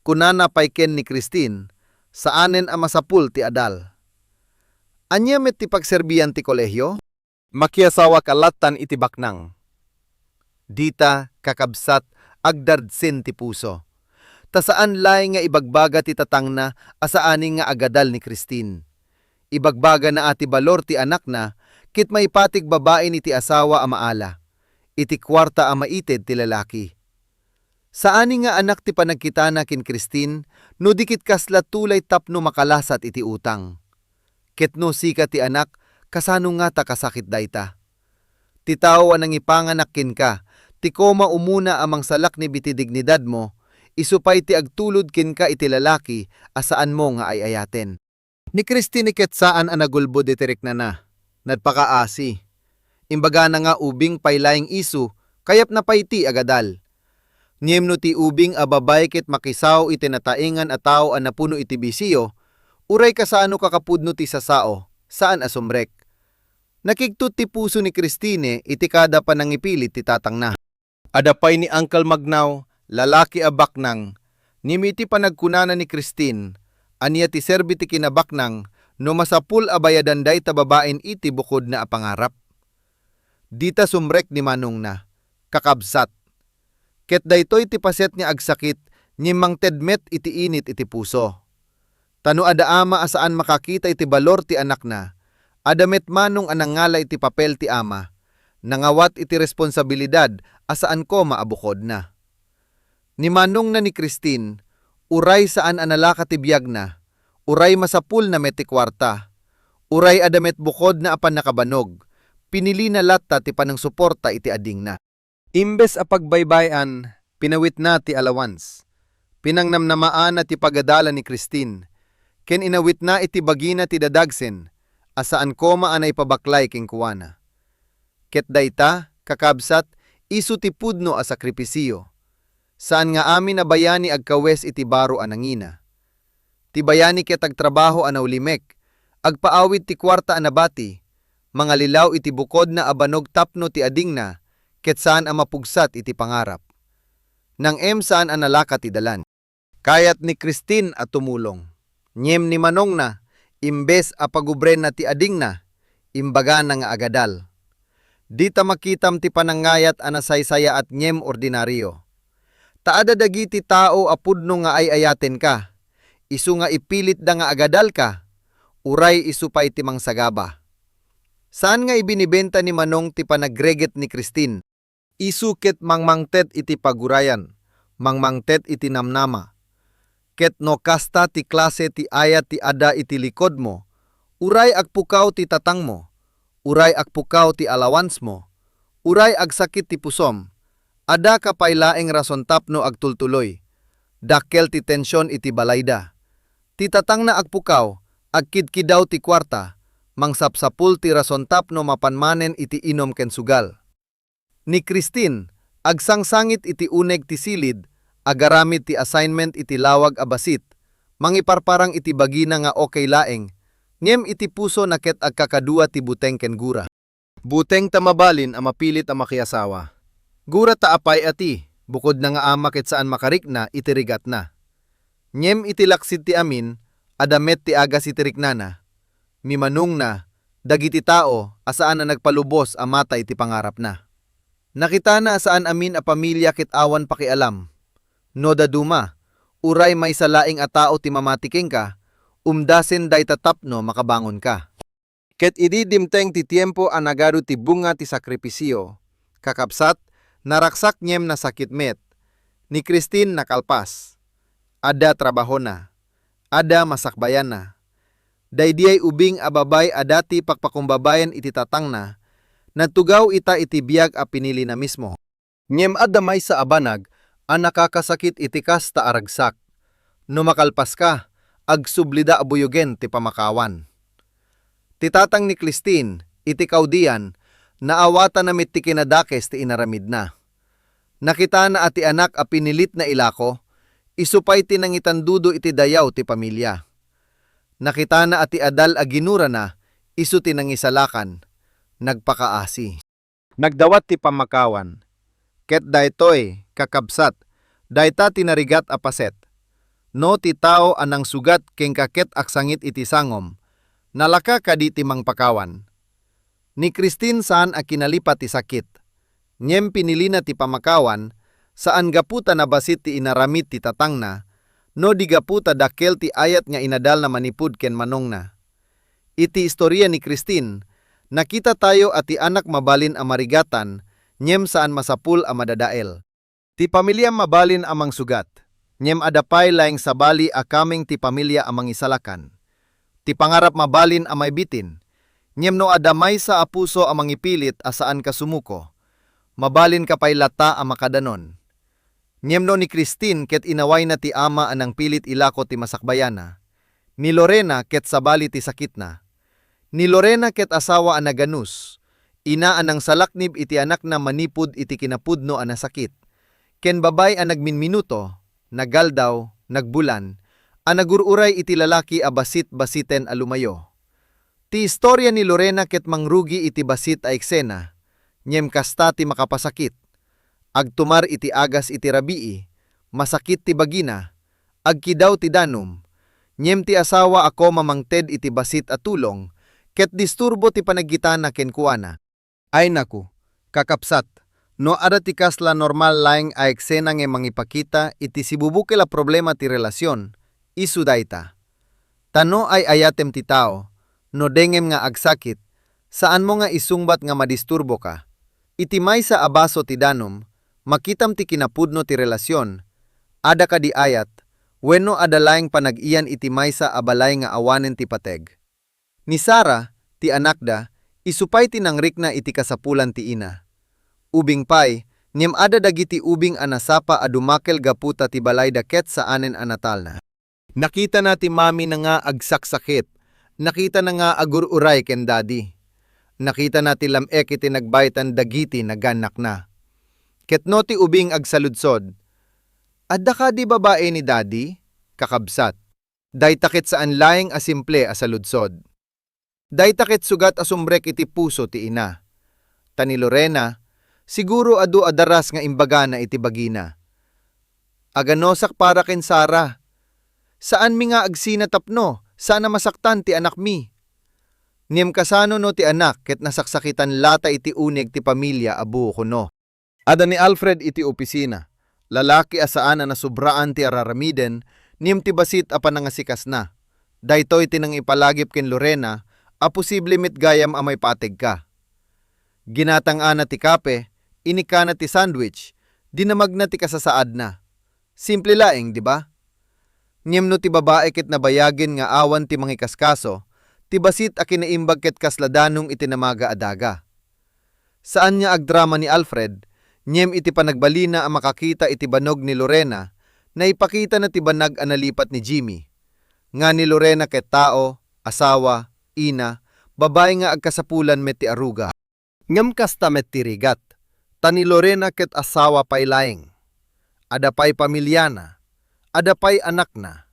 Kunana pay ken ni Christine, saanen a masapul ti adal. Ania met ti pagserbian ti kolehio? Makiasawaka lattan iti baknang. Dita, kakabsat, agdardsen ti puso. Ta saan laeng nga ibagbaga ti tatangna a saanen nga agadal ni Christine. Ibagbagana a ti balor ti anakna ket maipatik babaen iti asawa a maala, iti kuarta a maited ti lalaki. Saanen nga anak ti panagkitana ken Christine no di ket kasla tulay tapno makalasat iti utang. Ket no sika ti anak, kasano ngata kasakit dayta? Ti tao a nangipanganak kenka, ti koma umuna a mangsalaknib iti dignidadmo, isu pay ti agtulod kenka iti lalaki a saanmo nga ay-ayaten. Ni Christine ket saan a nagulbod iti riknana. Nagpakaasi. Imbagana nga ubing pay laeng isu, kayatna pay ti agadal. Ngem no ti ubing a babay ket makisao iti nataengan a tao a napuno iti bisio, uray kasano kakapudno ti sasao, saan a sumrek. Nakigtot ti puso ni Christine iti kada panangipilit ti tatangna. Adda pay ni Uncle Magnaw, lalaki a baknang, ngem iti panagkunana ni Christine, ania ti serbi ti kinabaknang no masapul a bayadan dayta babaen iti bukodna a pangarap? Dita sumrek ni manongna, kakabsat. Ket daytoy ti paset nga agsakit ngem mangted met iti init iti puso. Ta no adda ama a saan makakita iti balor ti anakna, adda met manong a nangngala iti papel ti ama, nangawat iti responsabilidad a saan koma a bukodna. Ni manongna ni Christine, uray saan a nalaka ti biagna, uray masapulna met ti kuarta, uray adda met bukodna a pannakabanog, pinilina latta ti panangsuporta iti adingna. Imbes a pagbaybay-an, pinawitna ti allowance. Pinangnamnamaanna ti pagadalan ni Christine, ken inawitna iti bagina ti dadagsen a saan koma a naipabaklay kenkuana. Ket dayta, kakabsat, isu ti pudno a sakripisio. Saan nga amin a bayani agkawes iti baro a nangina. Ti bayani ket agtrabaho a naulimek, agpaawid ti kuarta a nabati, mangalilaw iti bukodna a banog tapno ti adingna ket saan a mapugsat iti pangarap. Nang-em saan a nalaka ti dalan. Kayat ni Christine a tumulong. Ngem ni manongna, imbes a pagubrenna ti adingna, imbagana nga agadal. Dita makitam ti panangngayat a nasaysayaat ngem ordinario. Ta adda dagiti tao a pudno nga ay-ayatenka, isu nga ipilitda nga agadalka, uray isu pay ti mangsagaba. Saan nga ibinibenta ni Manong ti panagregget ni Christine. Isu ket mangmangted iti pagurayan, mangmangted iti namnama. Ket no kasta ti klase ti ayat ti adda iti likodmo, uray agpukaw ti tatangmo, uray agpukaw ti allowancemo, uray agsakit ti pusom, adda ka pay laeng rason tapno agtultuloy. Dakkel ti tension iti balayda. Ti tatangna agpukaw, agkidkidaw ti kuarta, mangsapsapul ti rason tapno mapan manen iti inum ken sugal. Ni Christine, agsangsangit iti uneg ti silid, agaramid ti assignment iti lawag a bassit, mangiparparang iti bagina nga okay laeng, ngem iti pusona ket agkakadua ti buteng ken gura. Buteng ta mabalin a mapilit a makiasawa. Gura ta apay a ti, bukodna nga ama ket saan makarikna iti rigatna. Ngem iti laksid ti amin, adda met ti agas iti riknana. Ni manongna, dagiti tao a saan a nagpalubos a mata iti pangarapna. Nakitana a saan amin a pamilia ket awan pakialam. No daduma, uray maysa laeng a tao ti mamati kenka, umdasen dayta tapno makabangonka. Ket idi dimteng ti tiempo a nagadu ti bunga ti sakripisio, kakabsat, naragsak ngem nasakit met. Ni Christine nakalpas. Adda trabahona. Adda masakbayanna. Daydiay ubing a babay a dati pakpakumbabayan iti tatangna, nagtugaw ita iti biag a pinilina mismo. Ngem adda maysa a banag a nakakasakit iti kasta a ragsak. No makalpaska, agsublida a buyogen ti pamakawan. Ti tatang ni Christine, iti kaudian, naawatana met ti kinadakes ti inaramidna. Nakitana a ti anak a pinilitna ilako, isu pay ti nangitandudo iti dayaw ti pamilia. Nakitana a ti adal a ginurana, isu ti nangisalakan, nagpakaasi. Nagdawat ti pammakawan. Ket daytoy, kakabsat, dayta ti narigat a paset. No ti tao a nangsugat kenka ket agsangit iti sangom, nalaka kadi ti mangpakawan? Ni Christine saan a kinalipat ti sakit. Ngem pinilina ti pammakawan, saan gapu ta nabassit ti inaramid ti tatangna, no di gapu ta dakkel ti ayat nga inadalna manipud ken manongna. Iti istoria ni Christine, nakita tayo a ti anak mabalin a marigatan, ngem saan masapul a madadael. Ti pamiliam mabalin a mangsugat, ngem adda pay laeng sabali a kameng ti pamilia a mangisalakan. Ti pangarap mabalin a maibitin, ngem no adda maysa a puso a mangipilit a saanka sumuko, mabalinka pay latta a makadanon. Ngem no ni Christine ket inawayna ti ama a nangpilit ilako ti masakbayanna, ni Lorena ket sabali ti sakitna. Ni Lorena ket asawa a naganus, ina a nangsalaknib iti anakna manipud iti kinapudno a nasakit, ken babay a nagminminuto, nagaldaw, nagbulan, a nagur-uray iti lalaki a bassit-bassiten a lumayo. Ti istoria ni Lorena ket mangrugi iti bassit a eksena, ngem kasta ti makapasakit. Agtumar iti agas iti rabii, masakit ti bagina, agkidaw ti danum, ngem ti asawa a koma mangted iti bassit a tulong, ket disturbo ti panagkitana kenkuana. Ay naku, kakabsat, no adda ti kasla normal laeng a eksena nga mangipakita iti sibubukel a problema ti relasion, isu dayta. Ta no ay-ayatem ti tao, no dengem nga agsakit, saanmo nga isungbat nga madisturboka. Iti maysa a baso ti danum, makitam ti kinapudno ti relasion, adda kadi ayat, wenno adda laeng panag-iyan iti maysa a balay nga awanen ti pateg. Ni Sara, ti anakda, isu pay ti nangrikna iti kasapulan ti ina. Ubing pay, ngem adda dagiti ubing a nasapa a dumakel gapu ta ti balayda ket saanen a natalna. Nakitana ti mamina nga agsaksakit. Nakitana nga agur-uray ken daddy. Nakitana ti lam-ek iti nagbaytan dagiti nagannakna. Ket no ti ubing agsaludsod, "Adda kadi babai ni daddy?" Kakabsat. Dayta ket saan laeng a simple a saludsod. Dayta ket sugat a sumrek iti puso ti ina. Ta ni Lorena, siguro adu a daras nga imbagana iti bagina, "Aganusak para ken Sara. Saanmi nga agsina tapno saan a masaktan ti anakmi." Ngem kasano no ti anak ket nasaksakitan latta iti uneg ti pamilia a buo kuno? Adda ni Alfred iti opisina, lalaki a saan a nasubraan ti ar-aramiden, ngem ti bassit a panangasikasna. Daytoy ti nangipalagip ken Lorena a posible met gayam a maipategka. Ginatangana ti kape, inikkana ti sandwich, dinamagna ti kasasaadna. Simple laeng, di ba? Ngem no ti babai ket nabayagen nga awan ti mangikaskaso, ti bassit a kinaimbag ket kasla danong iti namaga a daga. Saan nga agdrama ni Alfred, ngem iti panagbalina a makakita iti bannog ni Lorena, naipakitana ti banag a nalipat ni Jimmy, nga ni Lorena ket tao, asawa, ina, babai nga agkasapulan met ti aruga. Ngem kasta met ti rigat, ta ni Lorena ket asawa pay laeng. Adda pay pamiliana, adda pay anakna,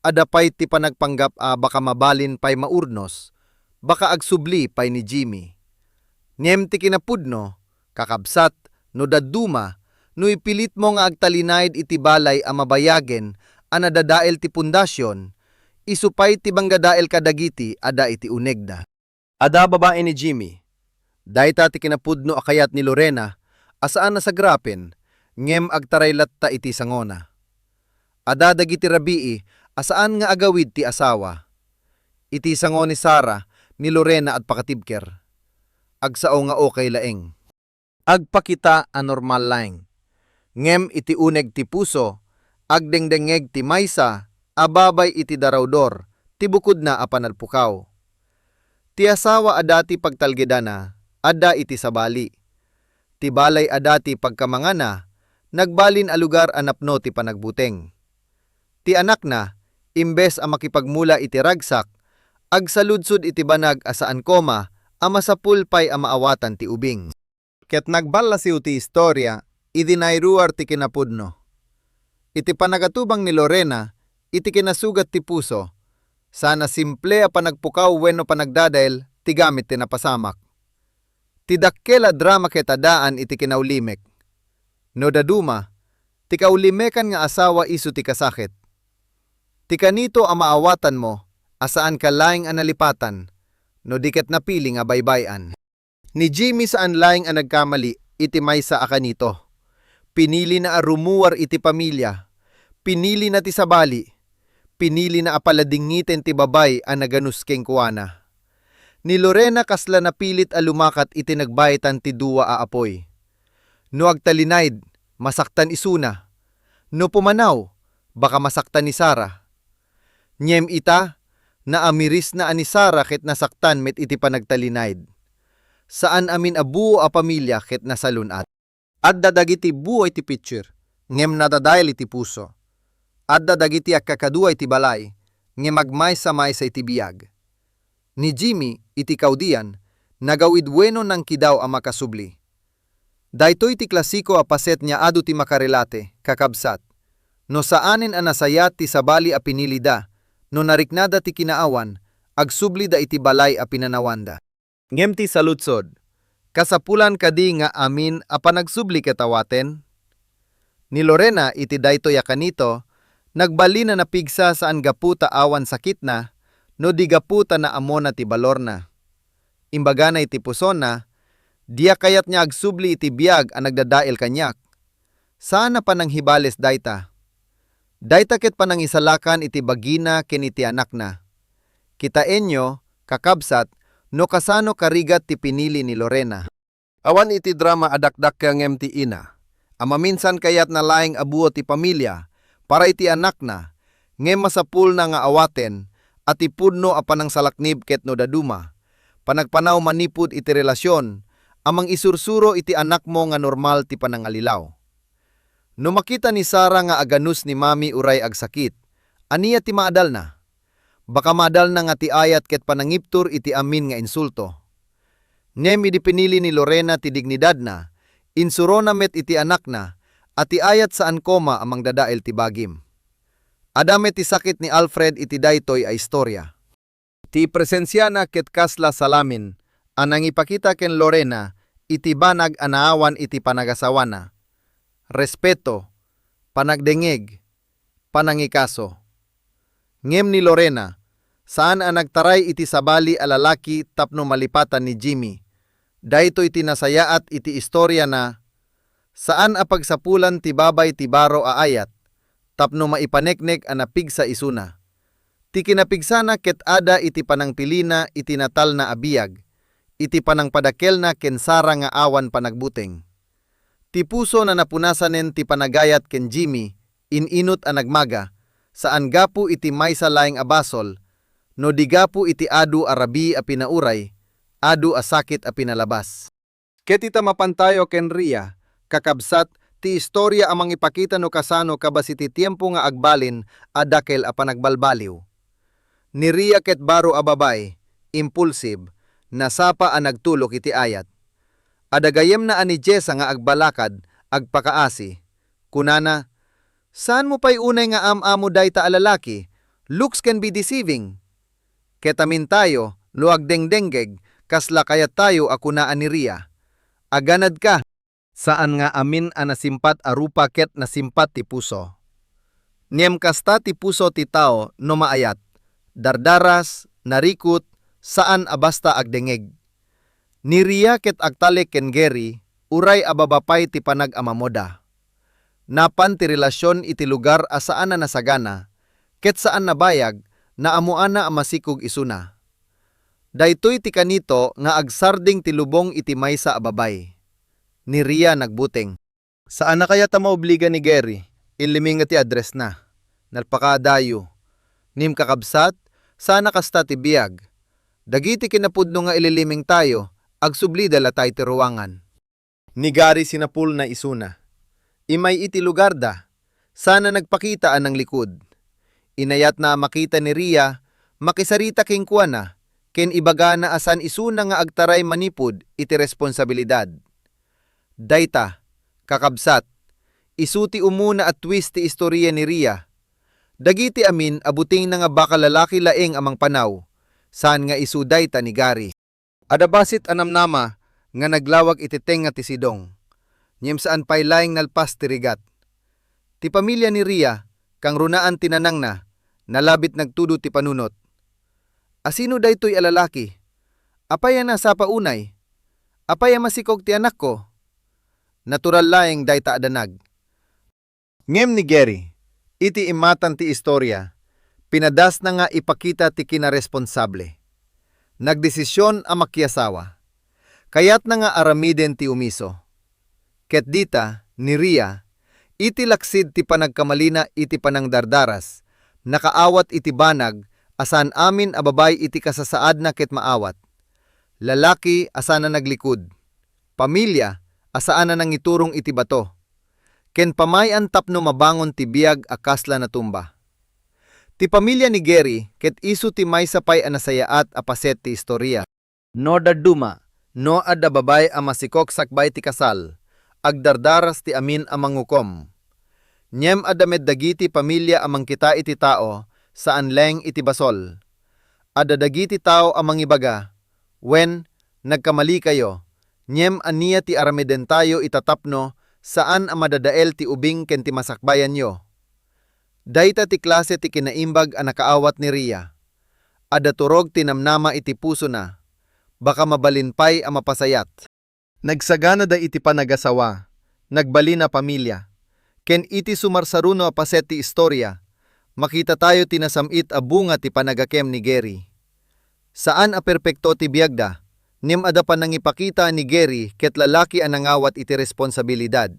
adda pay ti panagpanggap a baka mabalin pay maurnos, baka agsubli pay ni Jimmy. Ngem ti kinapudno, kakabsat, no dadduma, no ipilitmo nga agtalinaed iti balay a mabayagen a nadadael ti pundasion, isu pay ti manggadael kadagiti adda iti unegna. Adda babai ni Jimmy. Dayta ti kinapudno a kayat ni Lorena a saan a sagrapen, ngem agtaray latta iti sangona. Adda dagiti rabii a saan nga agawid ti asawa. Iti sango ni Sara, ni Lorena agpakatibker. Agsao nga okay laeng. Agpakita a normal laeng. Ngem iti uneg ti puso, agdengdengngeg ti maysa a babay iti darawdor ti bukodna a panagpukaw. Ti asawa a dati pagtalgedana, adda iti sabali. Ti balay a dati pagkamangana, nagbalin a lugar a napno ti panagbuteng. Ti anakna, imbes a makipagmula iti ragsak, agsaludsod iti banag a saan koma a masapul pay a maawatan ti ubing. Ket nagballasiw ti istoria idi nairuar ti kinapudno. Iti panagatubang ni Lorena iti kinasugat ti puso, saan a simple a panagpukaw wenno panagdadael ti gamit ti napasamak. Ti dakkel a drama ket addaan iti kinaulimek. No daduma, ti kaulimekan nga asawa isu ti kasaket. Ti kanito a maawatanmo a saanka laeng a nalipatan, no di ket napili nga baybay-an. Ni Jimmy saan laeng a nagkamali iti maysa a kanito. Pinilina a rumuar iti pamilia. Pinilina ti sabali. Pinilina a paladingngiten ti babay a naganus kenkuana. Ni Lorena kasla napilit a lumakat iti nagbaetan ti dua a apoy. No agtalinaed, masaktan isuna. No pumanaw, baka masaktan ni Sara. Ngem ita, naamirisna a ni Sara ket nasaktan met iti panagtalinaed. Saan amin a buo a pamilia ket nasalun-at. Adda dagiti buo iti picture, ngem nadadael iti puso. Adda dagiti agkakadua iti balay, ngem agmaysa-maysa iti biag. Ni Jimmy, iti kaudian, nagawid wenno nangkidaw a makasubli. Daytoy ti klasiko a paset nga adu ti makarelate, kakabsat. No saanen a nasayat ti sabali a pinilida, no nariknada ti kinaawan, agsublida iti balay a pinanawanda. Ngem ti saludsod, kasapulan kadi nga amin a panagsubli ket awaten? Ni Lorena iti daytoy a kanito, nagbalin a napigsa saan gapu ta awan sakitna, no di gapu ta naamona ti balorna. Imbagana iti pusona, "Diak kayat nga agsubli iti biag a nagdadael kaniak. Saan a pananghibales dayta." Dayta ket panangisalakan iti bagina ken iti anakna. Kitaenyo, kakabsat, no kasano karigat ti pinili ni Lorena. Awan iti drama a dakdakkel ngem ti ina, a maminsan kayatna laeng a buo ti pamilia para iti anakna, ngem masapulna nga awaten a ti pudno a panangsalaknib ket no daduma, panagpanaw manipud iti relasion a mangisursuro iti anakmo nga normal ti panangalilaw. No makita ni Sara nga aganus ni Mami uray agsakit, ania ti maadalna? Baka maadalna nga ti ayat ket panangiptur iti amin nga insulto. Ngem idi pinili ni Lorena ti dignidadna, insurona met iti anakna a ti ayat saan koma a mangdadael ti bagim. Adda met ti sakit ni Alfred iti daytoy a istorya. Ti presensiana ket kasla salamin a nangipakita ken Lorena iti banag a naawan iti panagasawana. Respeto, panagdengngeg, panangikaso. Ngem ni Lorena, saan a nagtaray iti sabali a lalaki tapno malipatan ni Jimmy. Daytoy ti nasayaat iti istoriana. Saan a pagsapulan ti babay ti baro a ayat tapno maipaneknek a napigsa isuna. Ti kinapigsana ket adda iti panangpilina iti natalna a biag, iti panangpadakelna ken Sara nga awan panagbuteng. Ti puso na napunasanen ti panagayat ken Jimmy, in-inut a nagmaga, saan gapu iti maysa laeng a basol, no di gapu iti adu a rabii a pinauray, adu a sakit a pinalabas. Ket ita mapantayo ken Ria, kakabsat, ti istorya a mangipakita no kasano kabasi ti tiempo nga agbalin a dakkel a panagbalbaliw. Ni Ria ket baro a babai, impulsive, nasapa a nagtulok iti ayat. Adda gayyemna a ni Jessa nga agbalakad, agpakaasi. Kunana, "Saanmo pay unay nga am-amo dayta a lalaki? Looks can be deceiving." Ket amintayo, no agdengdenggeg, kasla kayattayo a kuna a ni Ria, "Aganadka." Saan nga amin a nasimpat a rupa ket nasimpat ti puso. Ngem kasta ti puso ti tao no maayat, dardaras, narikut, saan a basta agdengngeg. Ni Ria ket agtalek ken Gary, uray a baba pay ti panagamamoda. Napan ti relasion iti lugar a saan a nasagana, ket saan nabayag, naammoana a masikog isuna. Daytoy ti kanito nga agsardeng ti lubong iti maysa a babay. Ni Ria nagbuteng. Saanna kayat a maobliga ni Gary, illimingna ti addressna. Nalpakaadayo. Ngem kakabsat, saan a kasta ti biag. Dagiti kinapudno nga ililimingtayo, agsublida latay ti ruangan. Ni Gary sinapulna isuna. Immay iti lugarda, saan a nagpakita a nanglikud. Inayatna a makita ni Ria, makisarita kenkuana, ken ibagana a saan isuna nga agtaray manipud iti responsabilidad. Dayta, kakabsat, isu ti umuna a twist ti istoria ni Ria. Dagiti amin a butengna nga baka lalaki laeng a mangpanaw, saan nga isu dayta ni Gary. Adda bassit a namnama nga naglawag iti tengnga ti sidong, ngem saan pay laeng nalpas ti rigat. Ti pamilia ni Ria, kangrunaan ti nanangna, nalabit nagtudo ti panunot. "Asino daytoy a lalaki? Apay a nasapa unay? Apay a masikog ti anakko?" Natural laeng dayta a danag. Ngem ni Gary, iti immatan ti istoria, pinadasna nga ipakita ti kinaresponsable. Nagdesision a makiasawa. Kayatna nga aramiden ti umiso. Ket dita, ni Ria, iti laksid ti panagkamalina iti panangdardaras, nakaawat iti banag a saan amin a babay iti kasasaadna ket maawat. Lalaki a saan a naglikud. Pamilia a saan a nangiturong iti bato. Ken pamay-an tapno mabangon ti biag a kasla natumba. Ti pamilia ni Gary ket isu ti maysa pay a nasayaat a paset ti istoria. No dadduma, no adda babay a masikog sakbay ti kasal, agdardaras ti amin a mangukom. Ngem adda met dagiti pamilia a mangkita iti tao, saan laeng iti basol. Adda dagiti tao a mangibaga, "Wen, nagkamalikayo, ngem ania ti aramidentayo ita tapno saan a madadael ti ubing ken ti masakbayanyo?" Dayta ti klase ti kinaimbag a nakaawat ni Ria. Adda turog ti namnama iti pusona. Baka mabalin pay a mapasayat. Nagsaganada iti panagasawa, nagbalin a pamilia, ken iti sumarsaruno a paset ti istoria, makitatayo ti nasam-it a bunga ti panagakem ni Gary. Saan a perpekto ti biagda, ngem adda panangipakita ni Gary ket lalaki a nangawat iti responsabilidad.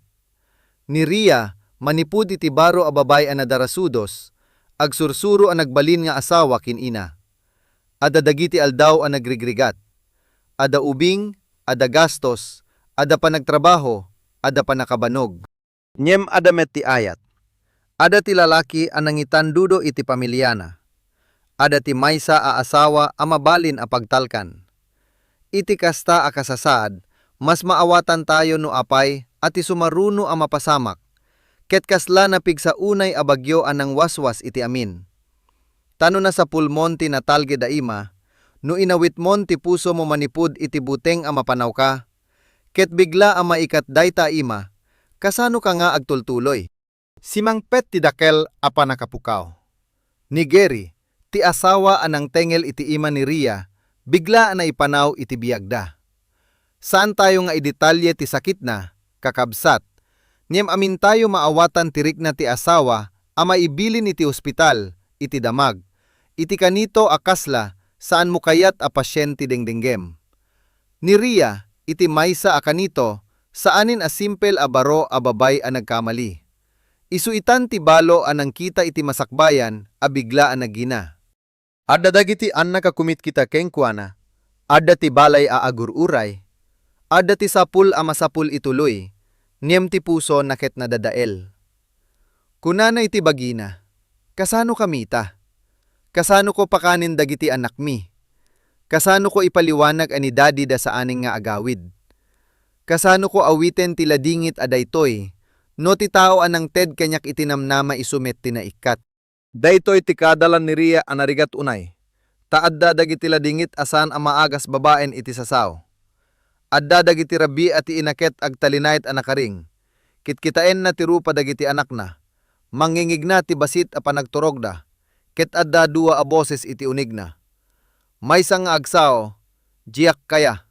Ni Ria, manipud iti baro a babay a nadarasudos, agsursuro a nagbalin nga asawa ken ina. Adda dagiti aldaw a nagrigrigat. Adda ubing, adda gastos, adda panagtrabaho, adda pannakabanog. Ngem adda met ti ayat. Adda ti lalaki a nangitandudo iti pamiliana. Adda ti maysa a asawa a mabalin a pagtalkan. Iti kasta a kasasaad, mas maawatantayo no apay a ti sumaruno a mapasamak, Ket kasla napigsa unay a bagyo a nangwaswas iti amin. Ta no nasapulmon ti natalged a ima, no inawitmon ti pusomo manipud iti buteng a mapanawka, ket bigla a maikat dayta a ima, kasanoka nga agtultuloy? Simangpet ti dakel a pannakapukaw. Ni Gary, ti asawa a nangtengel iti ima ni Ria, bigla a naipanaw iti biagda. Saantayo nga idetalye ti sakitna, kakabsat, ngem amintayo maawatan ti rikna ti asawa a maibilin iti ospital, iti damag, iti kanito a kasla saanmo kayat a pasiente dengdenggem. Ni Ria, iti maysa a kanito, saanen a simpel a baro a babay a nagkamali. Isu itan ti balo a nangkita iti masakbayan a bigla a nagina. Adda dagiti annak a kumitkita kenkuana, adda ti balay a agur-uray, adda ti sapul a masapul ituloy, ngem ti pusona ket nadadael. Kunana iti bagina, "Kasano kamita? Kasanoko pakanen dagiti annakmi? Kasanoko ipaliwanag a ni Daddy da saanen nga agawid? Kasanoko awiten ti ladingit a daytoy, no ti tao a nangted kaniak iti namnama isu met ti naikkat?" Daytoy ti kadalan ni Ria a narigat unay, ta adda dagiti ladingit a saan a maagas babaen iti sasao. Adda dagiti rabii a ti ina ket agtalinaed a nakaring. Kitkitaenna ti rupa dagiti anakna. Mangngingigna ti bassit a panagturogda, ket adda dua a boses iti unegna. Maysa nga agsao, "Diak kaya."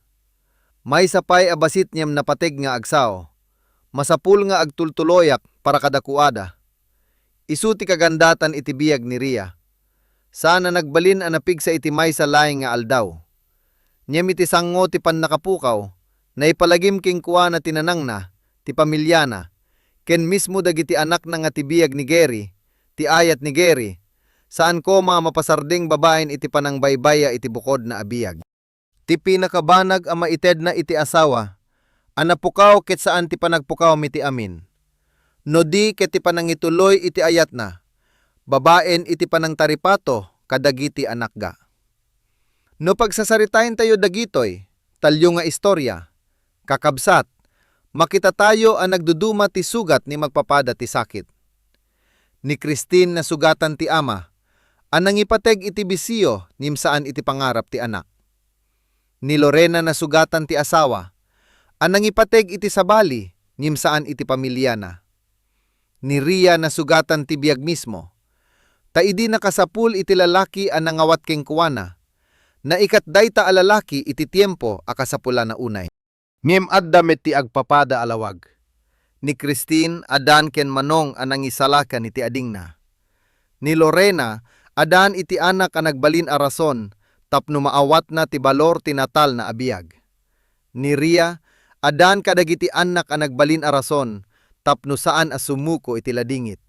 Maysa pay a bassit ngem napateg nga agsao, "Masapul nga agtultuloyak para kadakuada." Isu ti kagandatan iti biag ni Ria. Saan a nagbalin a napigsa iti maysa laeng nga aldaw. Ngem iti sango ti pannakapukaw, naipalagim kenkuana ti nanangna, ti pamiliana, ken mismo dagiti anakna nga ti biag ni Gary, ti ayat ni Gary, saan koma a mapasardeng babaen iti panangbaybayya iti bukodna a biag. Ti pinakabanag a maitedna iti asawa a napukaw ket saan ti panagpukawmi ti amin, no di ket ti panangituloy iti ayatna babaen iti panangtaripato kadagiti anakda. No pagsasaritaentayo dagitoy tallo nga istoria, kakabsat, makitatayo a nagduduma ti sugat ni magpapada ti sakit. Ni Christine nasugatan ti ama a nangipateg iti bisio ngem saan iti pangarap ti anak. Ni Lorena nasugatan ti asawa a nangipateg iti sabali ngem saan iti pamiliana. Ni Ria nasugatan ti biag mismo, ta idi nakasapul iti lalaki a nangawat kenkuana, naikat dayta a lalaki iti tiempo a kasapulana unay. Ngem adda met ti agpapada a lawag. Ni Christine, adan ken manong a nangisalakan iti adingna. Ni Lorena, adan iti anak a nagbalin a rason tapno maawatna ti balor ti natalna a biag. Ni Ria, adan kadagiti annak a nagbalin a rason tapno saan a sumuko iti ladingit.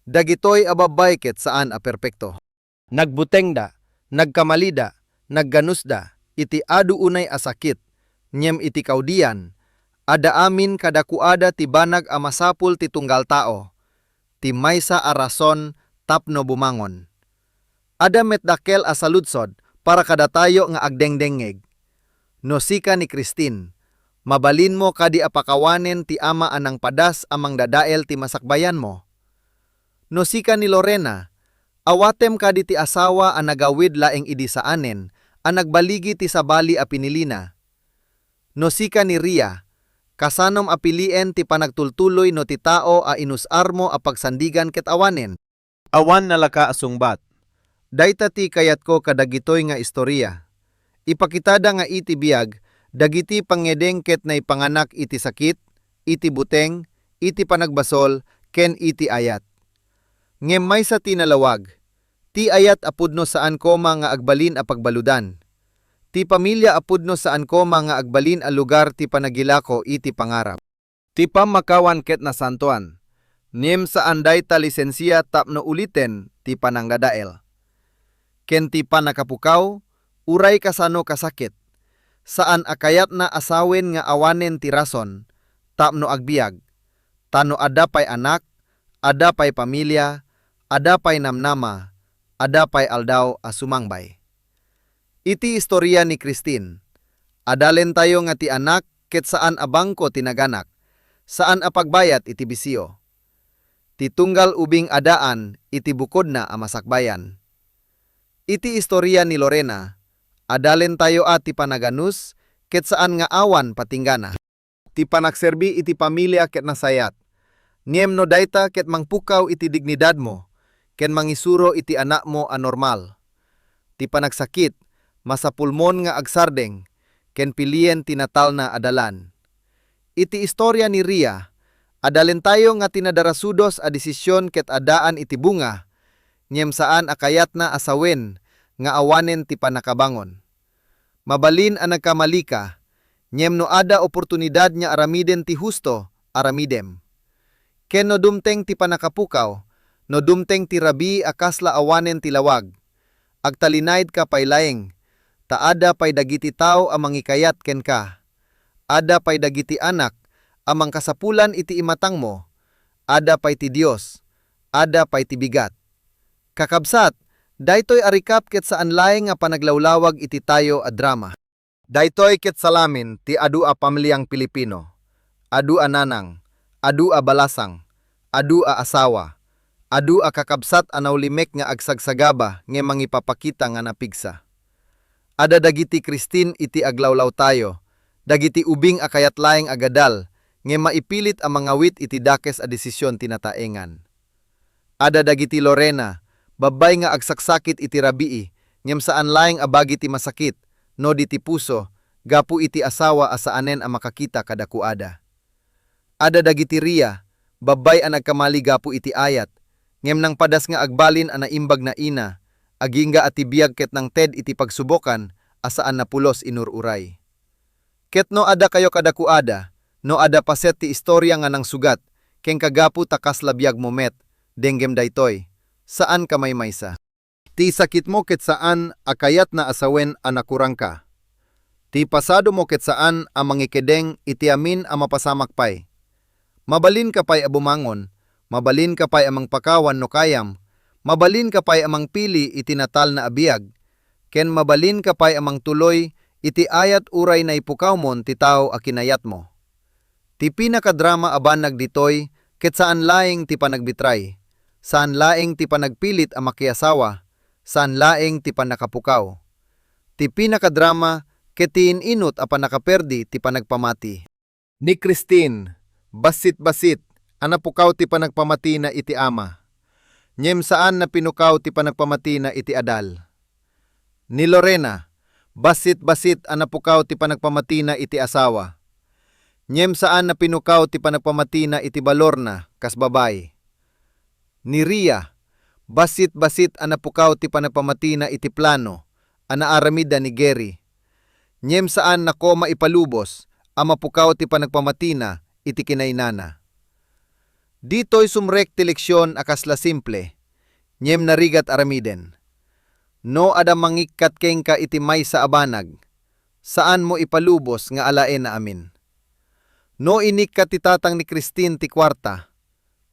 Dagitoy a babbay ket saan a perpekto. Nagbutengda, nagkamalida, nagganusda iti adu unay a sakit, ngem iti kaudian, adda amin kadakuada ti banag a masapul ti tunggal tao, ti maysa a rason tapno bumangon. Adda met dakkel a saludsod para kadatayo nga agdengdengngeg. No sika ni Christine, mabalinmo kadi a pakawanen ti ama a nangpadas a mangdadael ti masakbayanmo? No sika ni Lorena, awatem kadi ti asawa a nagawid laeng idi saanen a nagbaligi ti sabali a pinilina? No sika ni Ria, kasanom a pilien ti panagtultuloy no ti tao a inus-armo a pagsandigan ket awanen? Awan nalaka a sungbat. Dayta ti kayatko kadagitoy nga istoria. Ipakitada nga iti biag, dagiti pangngedeng ket naipanganak iti sakit, iti buteng, iti panagbasol, ken iti ayat. Ngem maysa ti nalawag, ti ayat a pudno saan koma nga agbalin a pagbaludan. Ti pamilia a pudno saan koma nga agbalin a lugar ti panagilako iti pangarap. Ti pammakawan ket nasantoan, ngem saan dayta lisensia tapno uliten ti panangdadael. Ken ti pannakapukaw, uray kasano kasakit, saan a kayatna a sawen nga awanen ti rason tapno agbiag, ta no adda pay anak, adda pay pamilia, adda pay namnama, adda pay aldaw a sumangbay. Iti istoria ni Christine, adalentayo nga ti anak ket saan a bangko ti naganak, saan a pagbayat iti bisio. ti tunggal ubing a daan iti bukodna a masakbayan. Iti istoria ni Lorena, adalentayo a ti panaganus ket saan nga awan patinggana. Ti panagserbi iti pamilia ket nasayat. Ngem no dayta ket mangpukaw iti dignidadmo ken mangisuro iti anakmo a normal. Ti panagsakit, masapulmon nga agsardeng ken pilien ti natalna a dalan. Iti istoria ni Ria, adalentayo nga ti nadarasudos a desisyon ket addaan iti bunga, ngem saan a kayatna a sawen nga awanen ti pannakabangon. Mabalin a nagkamalika, ngem no adda oportunidad nga aramiden ti husto, aramidem. Ken no dumteng ti pannakapukaw, no dumteng ti rabii a kasla awanen ti lawag, agtalinaedka pay laeng, ta adda pay dagiti tao a mangikayat kenka. Adda pay dagiti anak a mangkasapulan iti imatangmo. Adda pay ti Dios. Adda pay ti bigat. Kakabsat, daytoy a recap ket saan laeng nga panaglawlawag iti tayo a drama. Daytoy ket salamin ti adu a pamiliang Pilipino, adu a nanang, adu a balasang, adu a asawa, adu a kakabsat a naulimek nga agsagsagaba ngem mangipapakita nga napigsa. Adda dagiti Christine iti aglawlawtayo, dagiti ubing a kayat laeng a gadal ngem maipilit a mangawit iti dakes a desisyon ti nataengan. Adda dagiti Lorena, babbay nga agsaksakit iti rabii, ngem saan laeng a bagi ti masakit, no di ti puso, gapu iti asawa a saanen a makakita kadakuada. Adda dagiti Ria, babbay a nagkamali gapu iti ayat, ngem nangpadas nga agbalin a naimbag na ina, agingga a ti biag ket nangted iti pagsubokan a saan napulos inur-uray. Ket no adda kayo kadakuada, no adda paset ti istoria nga nangsugat kenka gapu ta kasla biagmo met, denggem daytoy, saanka maymaysa. Ti sakitmo ket saan a kayatna a sawen a nakurangka. Ti pasadomo ket saan a mangikedeng iti amin a mapasamak pay. Mabalinka pay a bumangon, mabalinka pay a mangpakawan no kayam, mabalinka pay a mangpili iti natalna a biag, ken mabalinka pay a mangtuloy iti ayat uray naipukawmon ti tao a kinayatmo. Ti pinakadrama a banag ditoy ket saan laeng ti panagbitray, saan laeng ti panagpilit a makiasawa, saan laeng ti pannakapukaw. Ti pinakadrama ket ti in-inut a pannakaperdi ti panagpamati. Ni Christine, bassit-bassit a napukaw ti panagpamatina iti ama, ngem saan a pinukaw ti panagpamatina iti adal. Ni Lorena, bassit-bassit a napukaw ti panagpamatina iti asawa, ngem saan a pinukaw ti panagpamatina iti balorna kas babai. Ni Ria, bassit-bassit a napukaw ti panagpamatina iti plano a naaramidda ni Gary, ngem saan a koma ipalubos a mapukaw ti panagpamatina iti kinainana. Ditoy sumrek ti leksion a kasla simple, ngem narigat aramiden. No adda mangikkat kenka iti maysa a banag, saanmo ipalubos nga alaenna amin. No inikkat ti tatang ni Christine ti kuarta,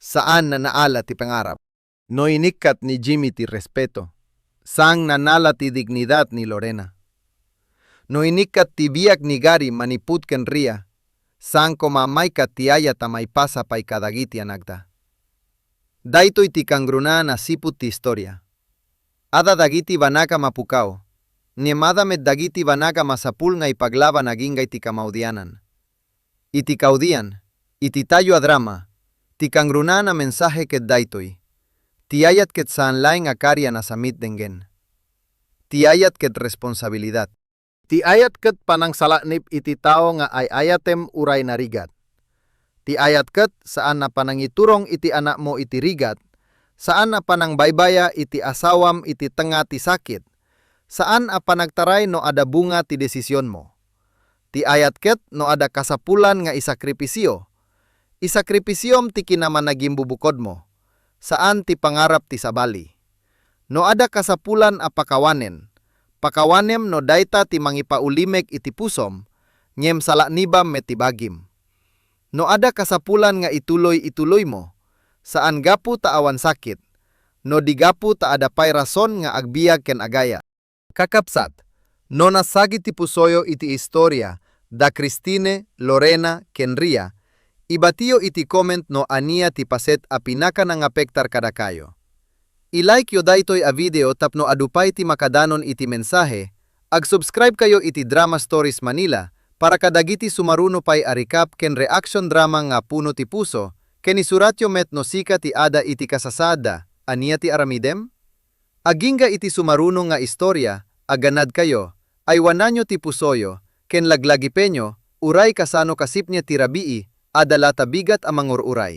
saan a naala ti pangarap. No inikkat ni Jimmy ti respeto, saan a naala ti dignidad ni Lorena. No inikkat ti biag ni Gary manipud ken Ria, saan koma maikkat ti ayat a maipasa pay kadagiti anakda. Daytoy ti kangrunaan a sipud ti istoria. Adda dagiti banag a mapukaw, ngem adda met dagiti banag a masapul nga ipaglaban agingga iti kamaudianan. Iti kaudian, iti tayo a drama, ti kangrunaan a mensahe ket daytoy: ti ayat ket saan laeng a kari a nasamit denggen. Ti ayat ket responsabilidad. Ti ayat ket panangsalaknib iti tao nga ay-ayatem uray narigat. Ti ayat ket saan a panangiturong iti anakmo iti rigat, saan a panangbaybaya iti asawam iti tengnga ti sakit, saan a panagtaray no adda bunga ti desisionmo. Ti ayat ket no adda kasapulan nga isakripisio, isakripisiom ti kinamanagimbubukudmo, saan ti pangarap ti sabali. No adda kasapulan a pakawanen, pakawanem no dayta ti mangipaulimek iti pusom, ngem salaknibam met ti bagim. No adda kasapulan nga ituloy-ituloymo, saan gapu ta awan sakit, no di gapu ta adda pay rason nga agbiag ken agaya. Kakabsat, no nasagid ti pusoyo iti istoria da Christine, Lorena, ken Ria, Ibatiyo iti comment no ania ti paset a pinakanangapektar kadakayo. I-like yo daytoy a video tapno adu pay ti makadanon iti mensahe, ag-subscribe kayo iti Drama Stories Manila para kadagiti sumaruno pay a recap ken reaction drama nga puno ti puso, ken isuratyo met no sika ti ada iti kasasaadda, ania ti aramidem? Agingga iti sumaruno nga istorya, aganadkayo, aywananyo ti pusoyo, ken laglagipenyo, uray kasano kasipnia ti rabii a dala ta bigat a mangur-uray.